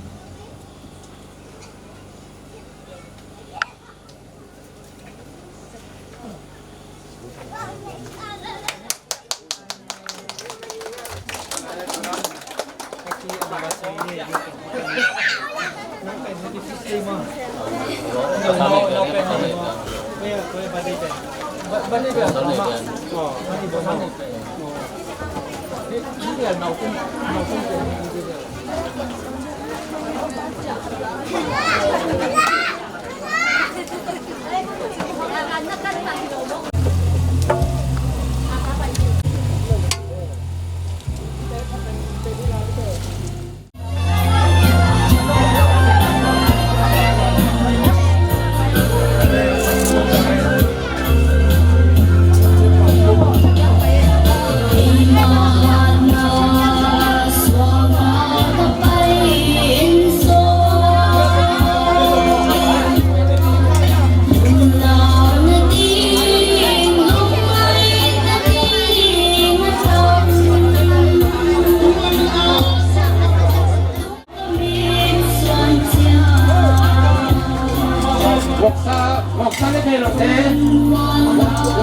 Voksa, voksa ne thei lo te.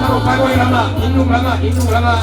Na voksa ko lama, inn lung lama, inn lung lama.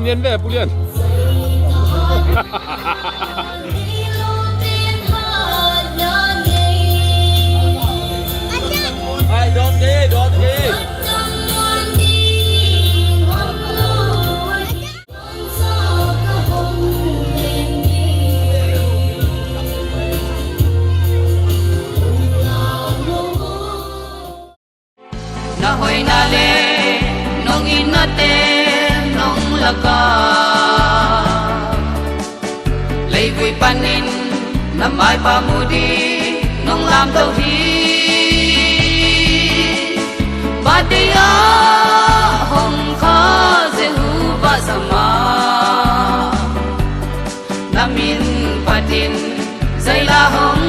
Nian ve, Pu Lian. Ai, dawng kei, dawng kei. Na hoihna le nong itnate nong lak a, leivui panin na maipa mu ding nong lamto hi. Birthday a hong kha Jehovah Shammah, na min phatin zaila hong